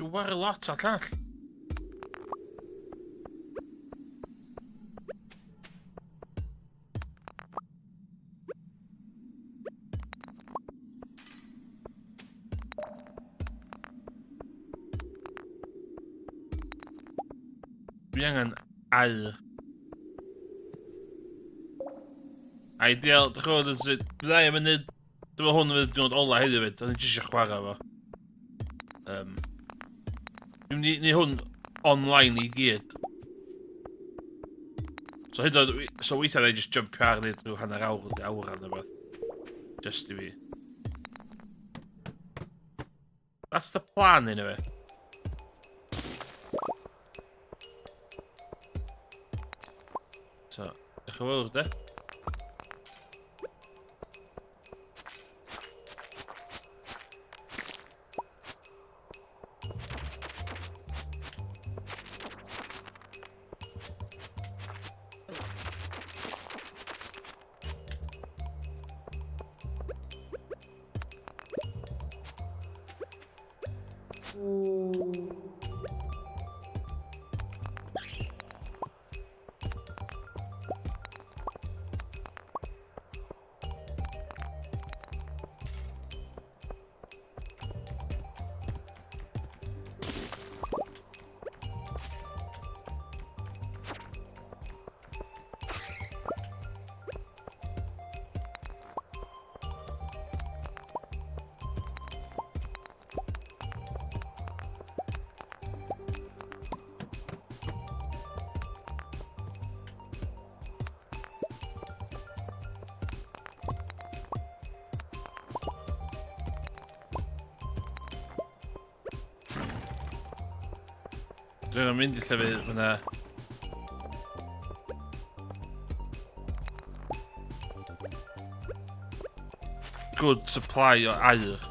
Ti'n wario lot ar llall. Dwi angen aur. Ideal, dych chi'n gwybod, bydda i am munud, dyma hwn yn fydd diwrnod ola heddiw fyd, o'n i'n jyst eisiau chwarae fo. Dwi'n mynd i neud hwn online i gyd. So hyd yn oed, so weithiau na i just jumpio ar neud rhyw hanner awr, awr ar rhywbeth. Just i fi. That's the plan anyway. So, diolch yn fawr de. Dwi'n mynd i llefydd fyna. Good supply o aur.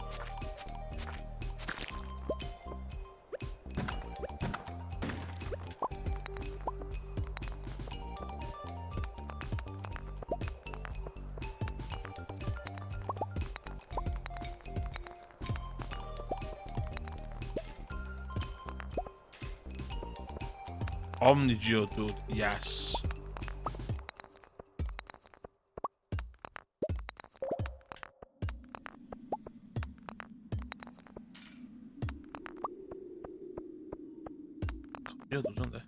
Omni Geodude, yes. Geodude, ynddi?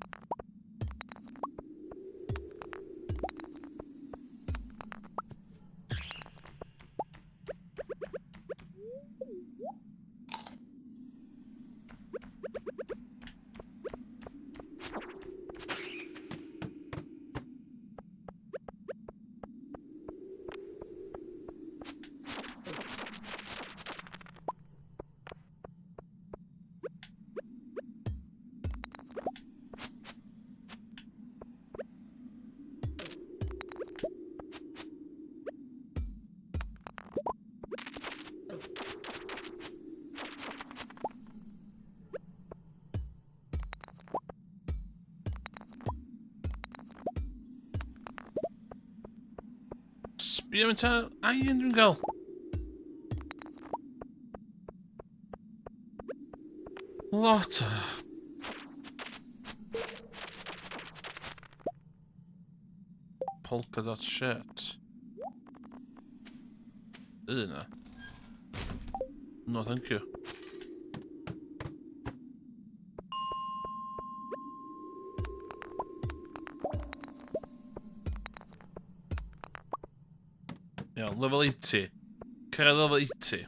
Sbio am ta iron dwi'n gael. Lot o... Polka dot shirt. Yna. No, thank you. Iawn, level 80. Cyrraedd level 80.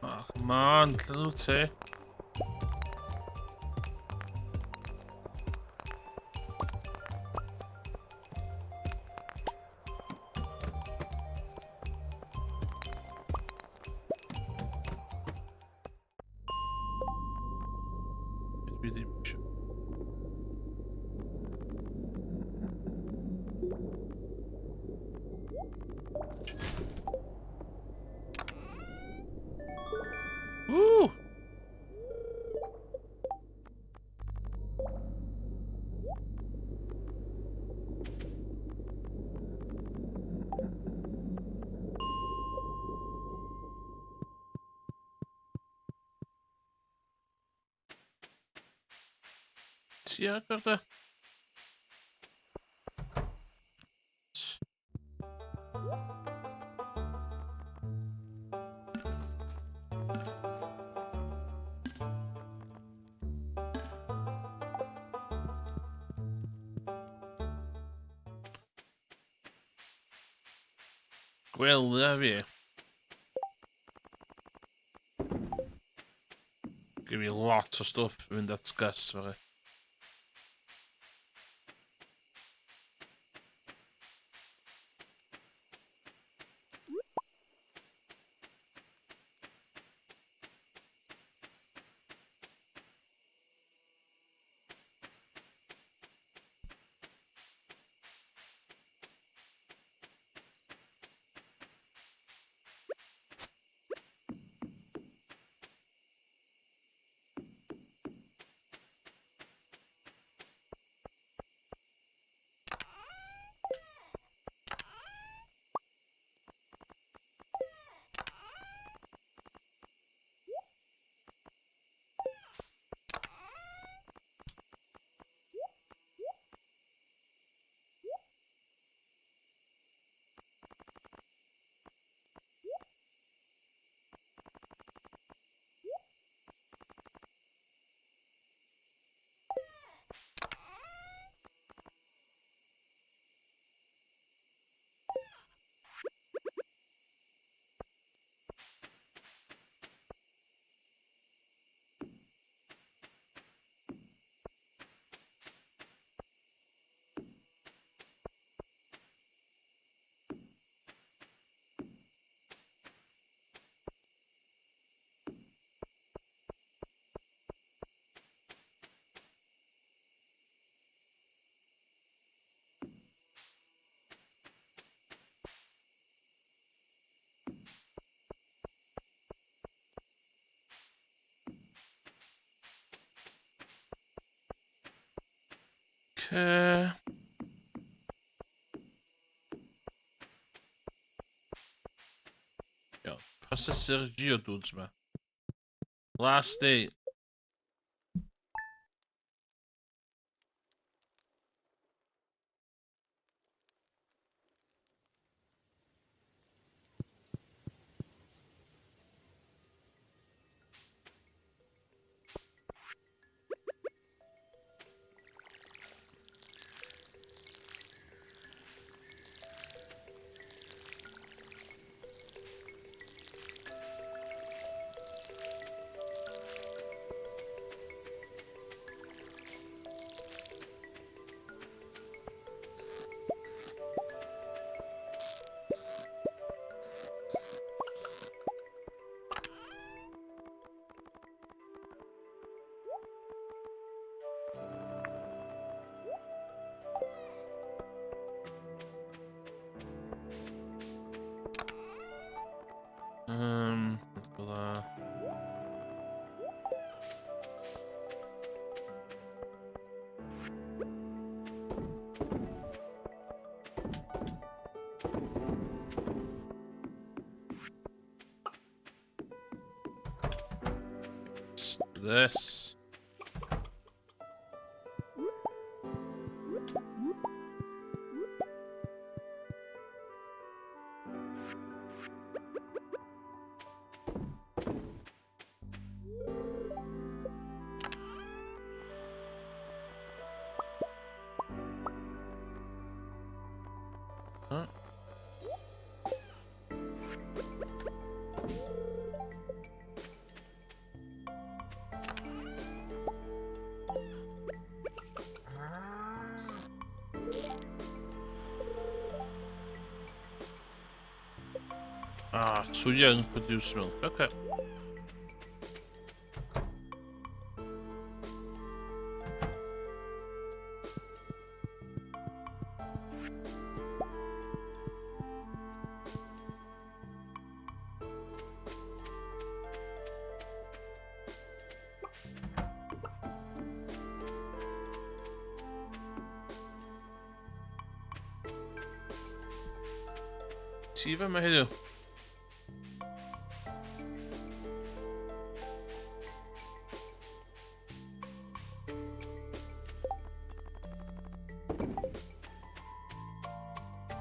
Oh, come on, lle nhw ti? Dwi ddim eisiau. Woo! Ti agor da? Gwely a fi. Give me lot o stwff i fynd at Gus fo chi. Okay. Iawn, prosesu'r geodudes ma. Last day. Fel This. Huh? Ah, too young produce milk. Okay. Ti fa yma heddiw?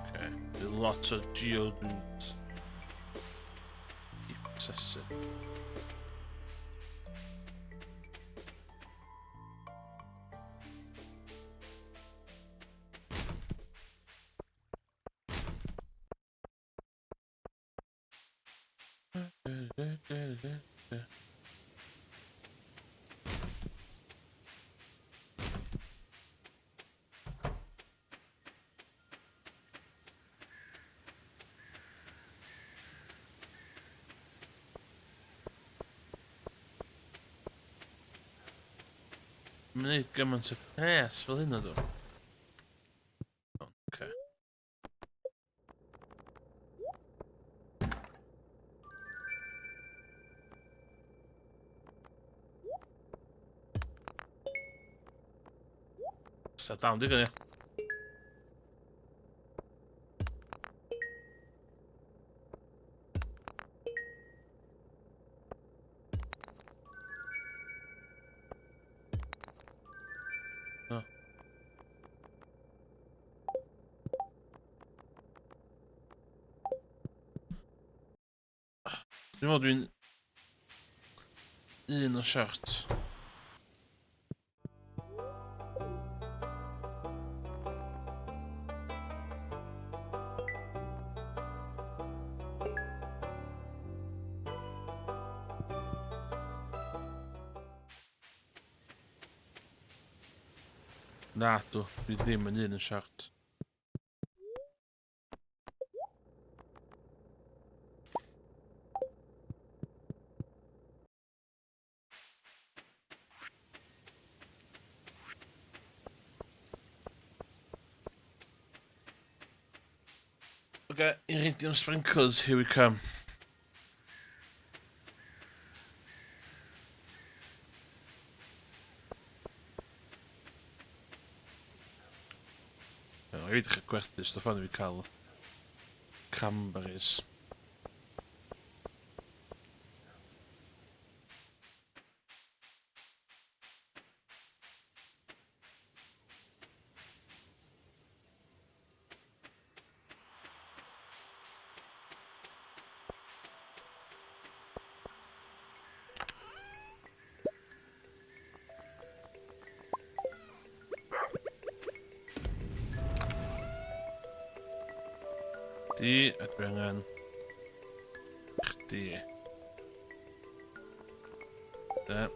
Okay, there's lots of geodudes. I prosesu. Mae'n gwneud gymaint o pres fel hyn o ddo. Okay. Sa down digon, ia. No. Dwi'n meddwl dwi'n un o siart. Na, dw, dwi ddim yn un yn siart. Okay, Iridium Sprinkles, here we come. Iawn, rhaid i chi gwerthu stwff fan i fi cael cranberries. Di, a dwi angen chdi. Da.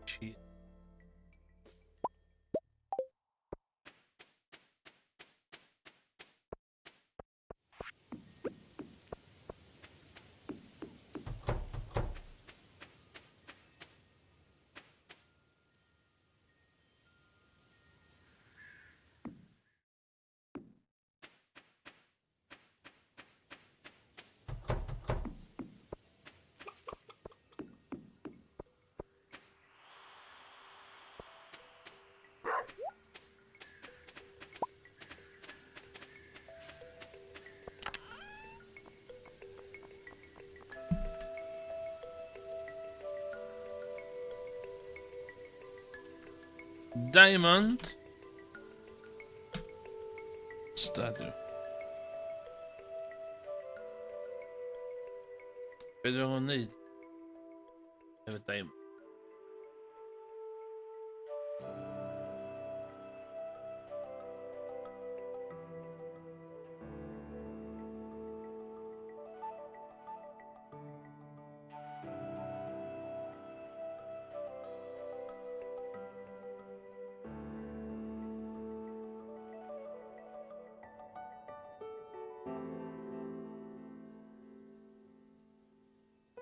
Cheat. Diamond. Statue. Be dwi'n angen wneud? Efo diamond.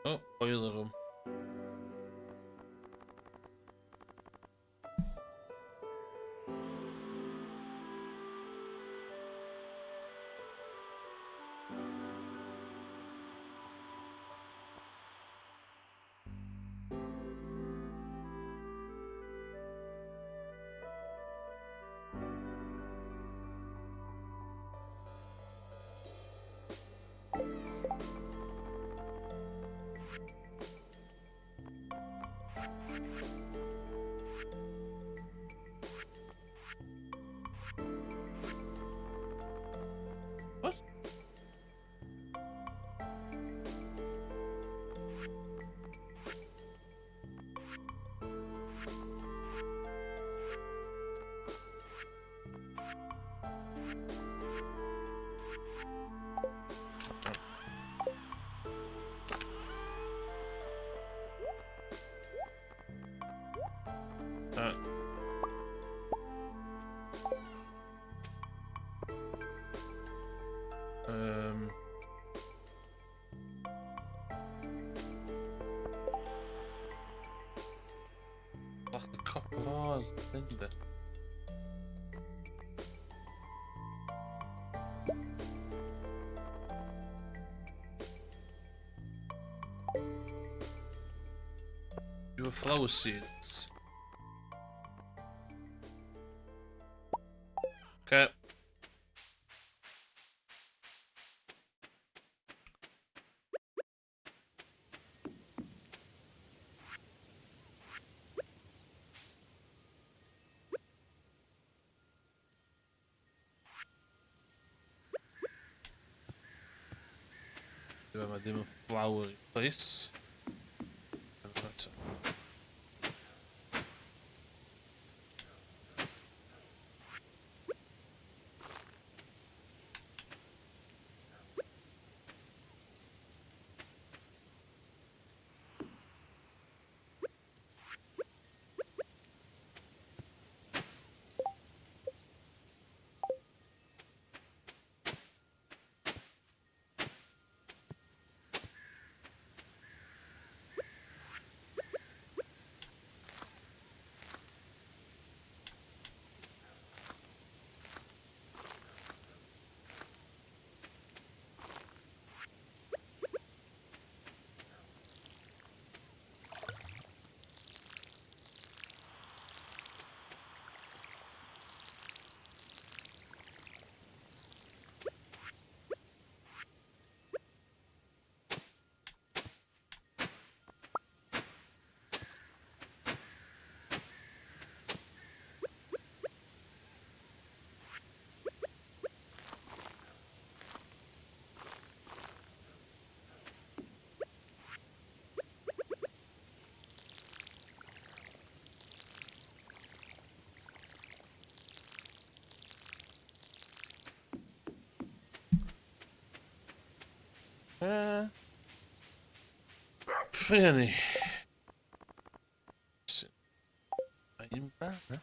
Oh, boiler room. What? Like a copper vase, isn't it? Your flower seeds. Okay. Dwi'n ddim yn flower place. Cyffru hynny. Un bach, na?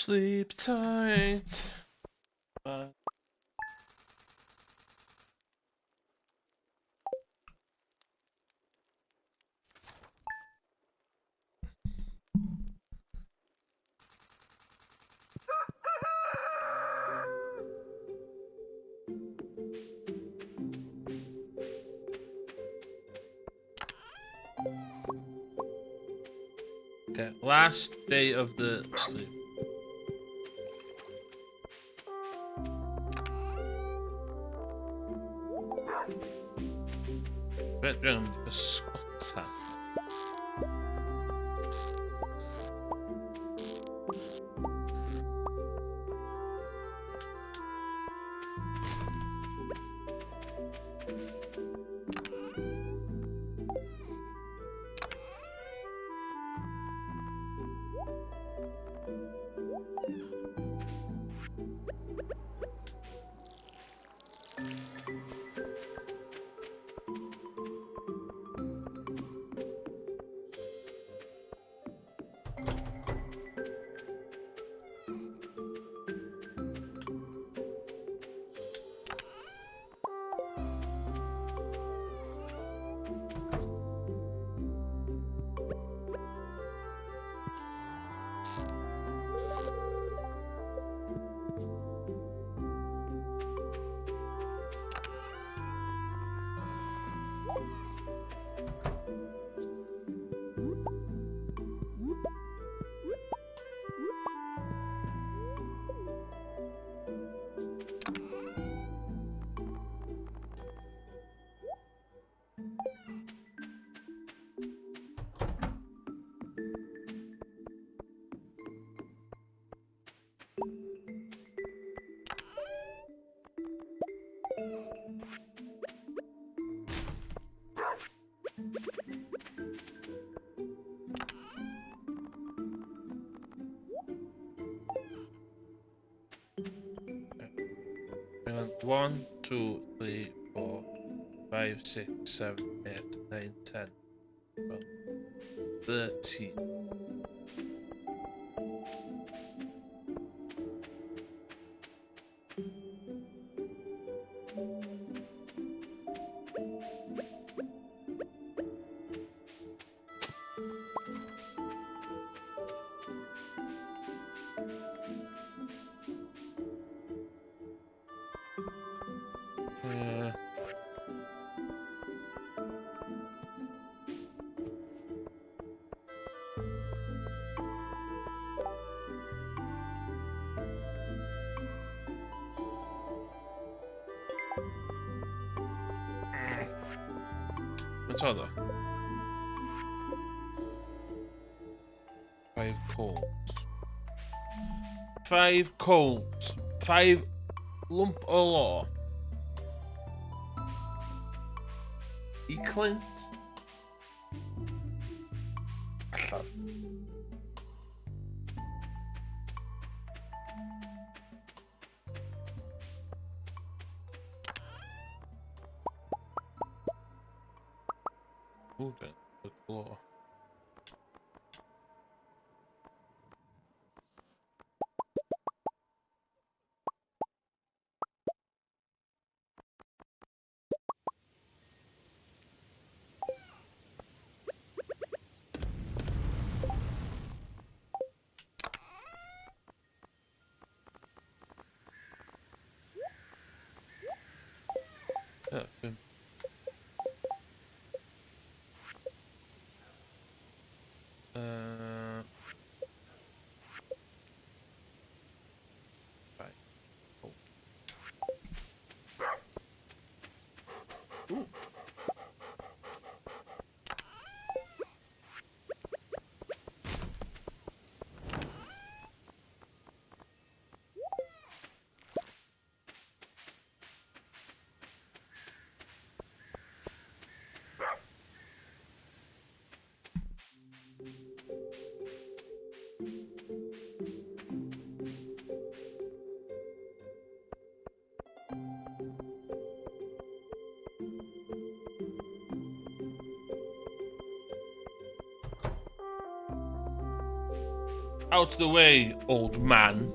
Sleep tight. Bye. Okay, last day of the sleep. Be, dwi'n mynd i bysgota. 1, 2, 3, 4, 5, 6, 7, 8, 9, 10, 12, 13. Yeah. Faint oedd o? 5 coals. 5 coals. 5 lump o lo. I Clint. Allan. Ooh, the floor. Yeah, boom. Out of the way, old man.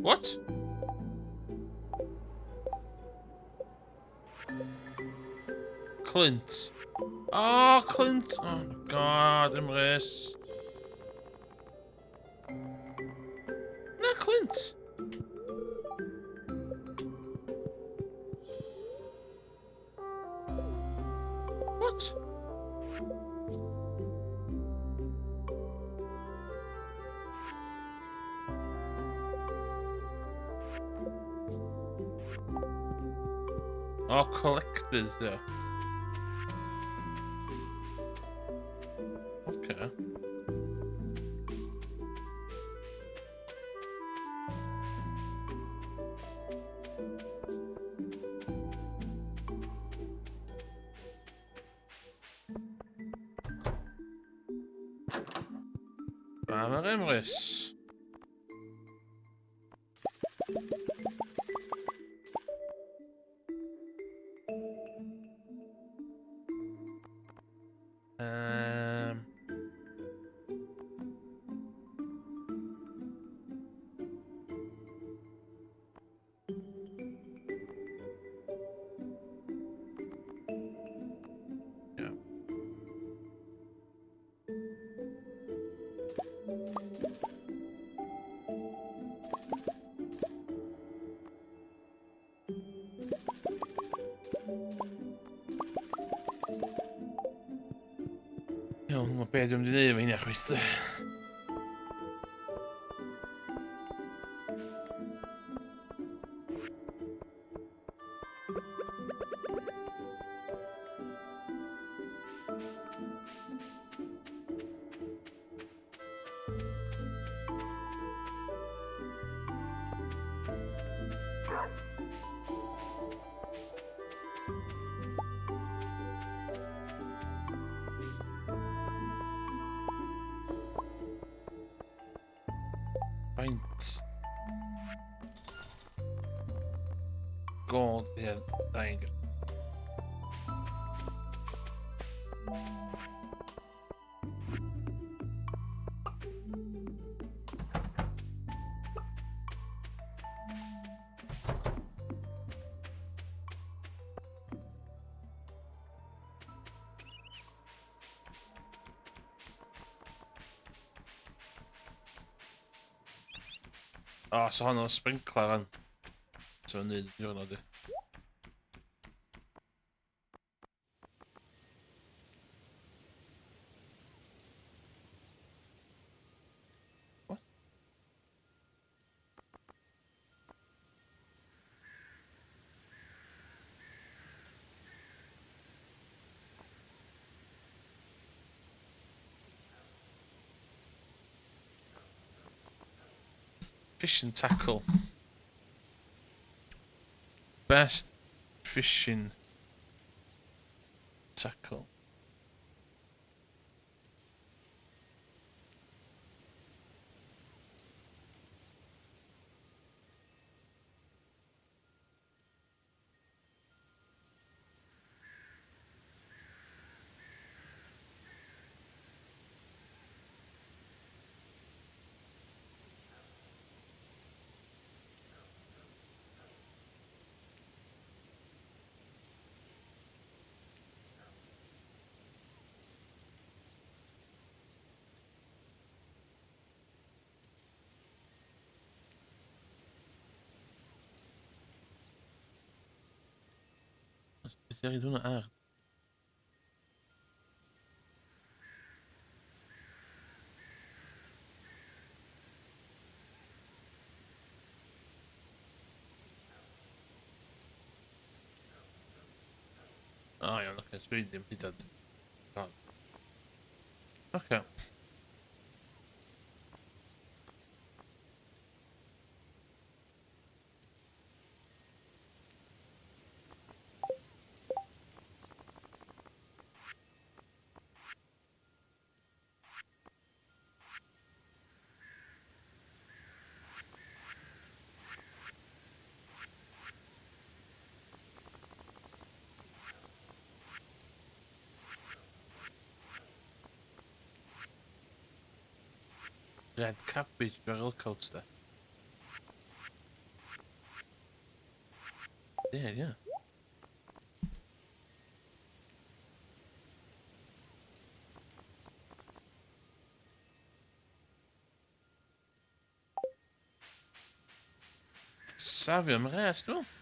What? Clint. Oh, Clint. Oh, my God, Emrys. Na, Clint. What? Oh, collectors, yeah. Okay. Bam ar Emrys. Yeah. Iawn, mae be dwi'n mynd i wneud efo hynna chwaith. Faint? Gold, ie, yeah, dang. O, oh, so honno'n sprinkler fan. So yn un diwrnod i. What? Fishing tackle. Best fishing tackle. Beth yw'n hwnna ar? O iawn, oce, so dwi ddim hyd yn oed. Oce. Red cabbage ar lookout da. Ie, ie. Safio am res, dwi'n meddwl.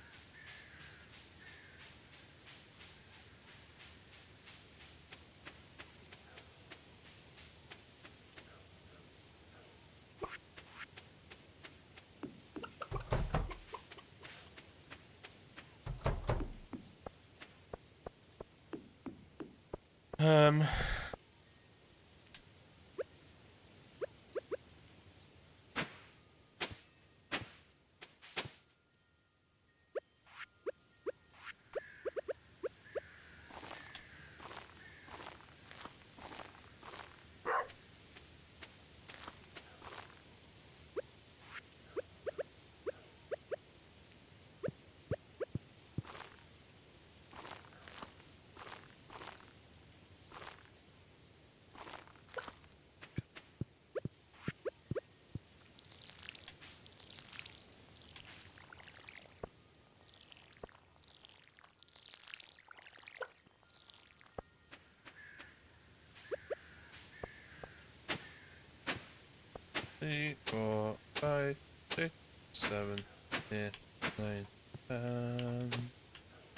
3, 4, 5, 6, 7, 8, 9, 10,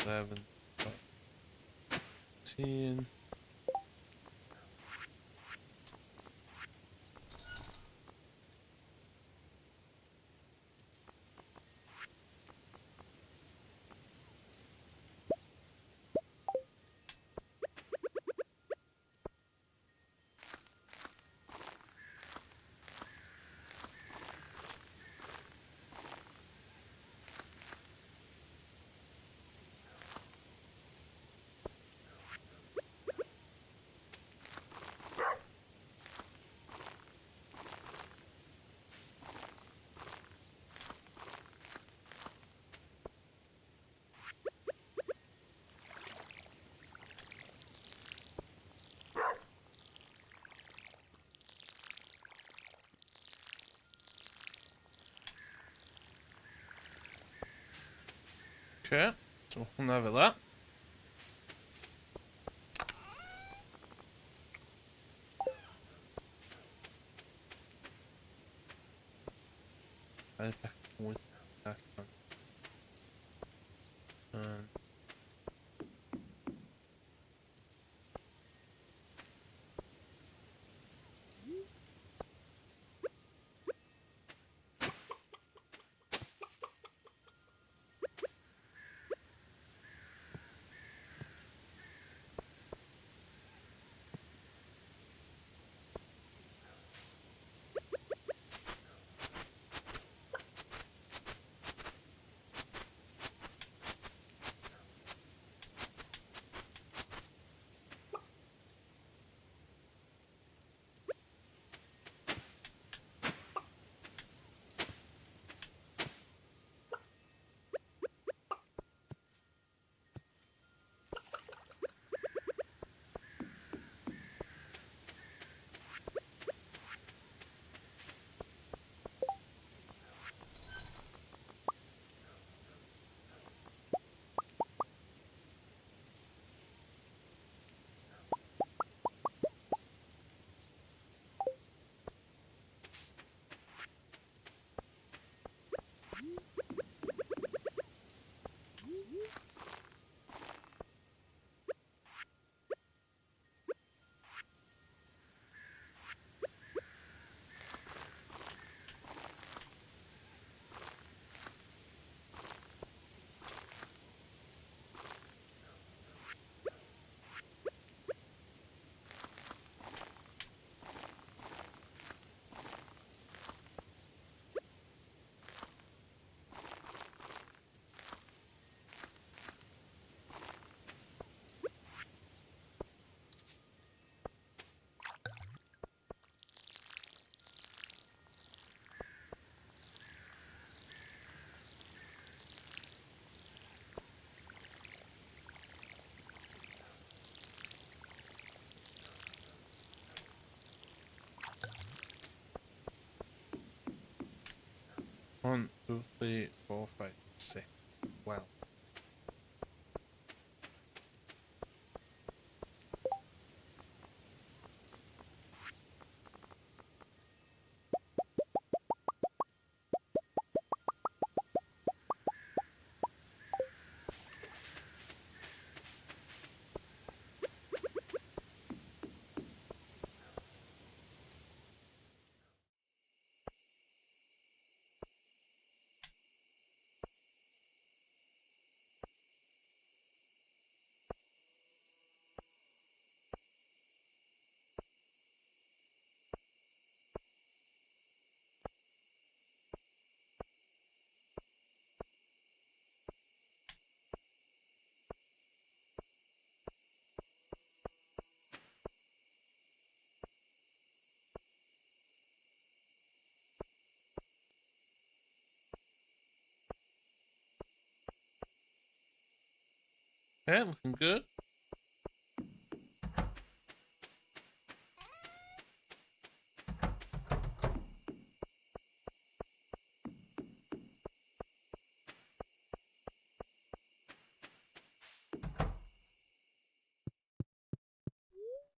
11, 12, 13. Okay, so hwnna fel la. Dau pec wyth allan. 1, 2, 3, 4, 5, 6. Well. Okay, looking good.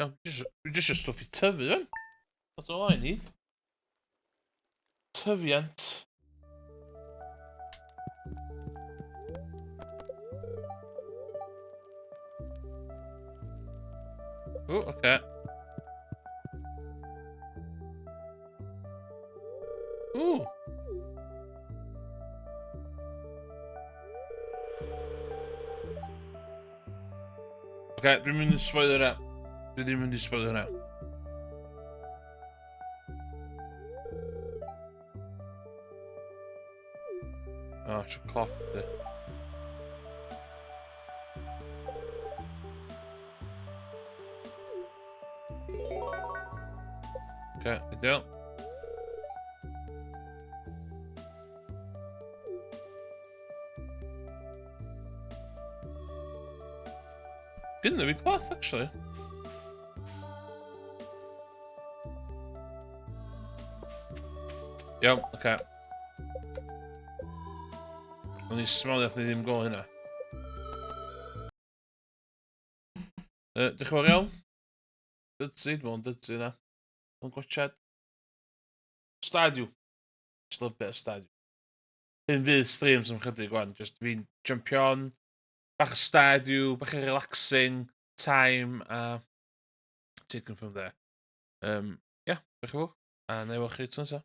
Iawn, jyst isio stwff i tyfu, then. That's all I need. Tyfiant. Ooh, okay. Ooh. Okay, dwi'n mynd i spoilio hwnna. Dwi ddim mynd i spoilio hwnna. O, oh, eisiau cloth di. Okay, ideal. Gynna fi cloth, actually. Iawn, oce. Okay. O'n i'n smalio allan ni ddim gol hynna. Diolch yn fawr iawn. Dydsi, dwi'n meddwl yn dydsi na. Yn gwachad. Stardew. Just love bit of Stardew. Hyn fydd streams am chydig gwan. Just fi'n jumpio on. Bach o Stardew, bach o relaxing time, a taken from there. Yeah, diolch yn fawr. A na i weld chi tro nesaf.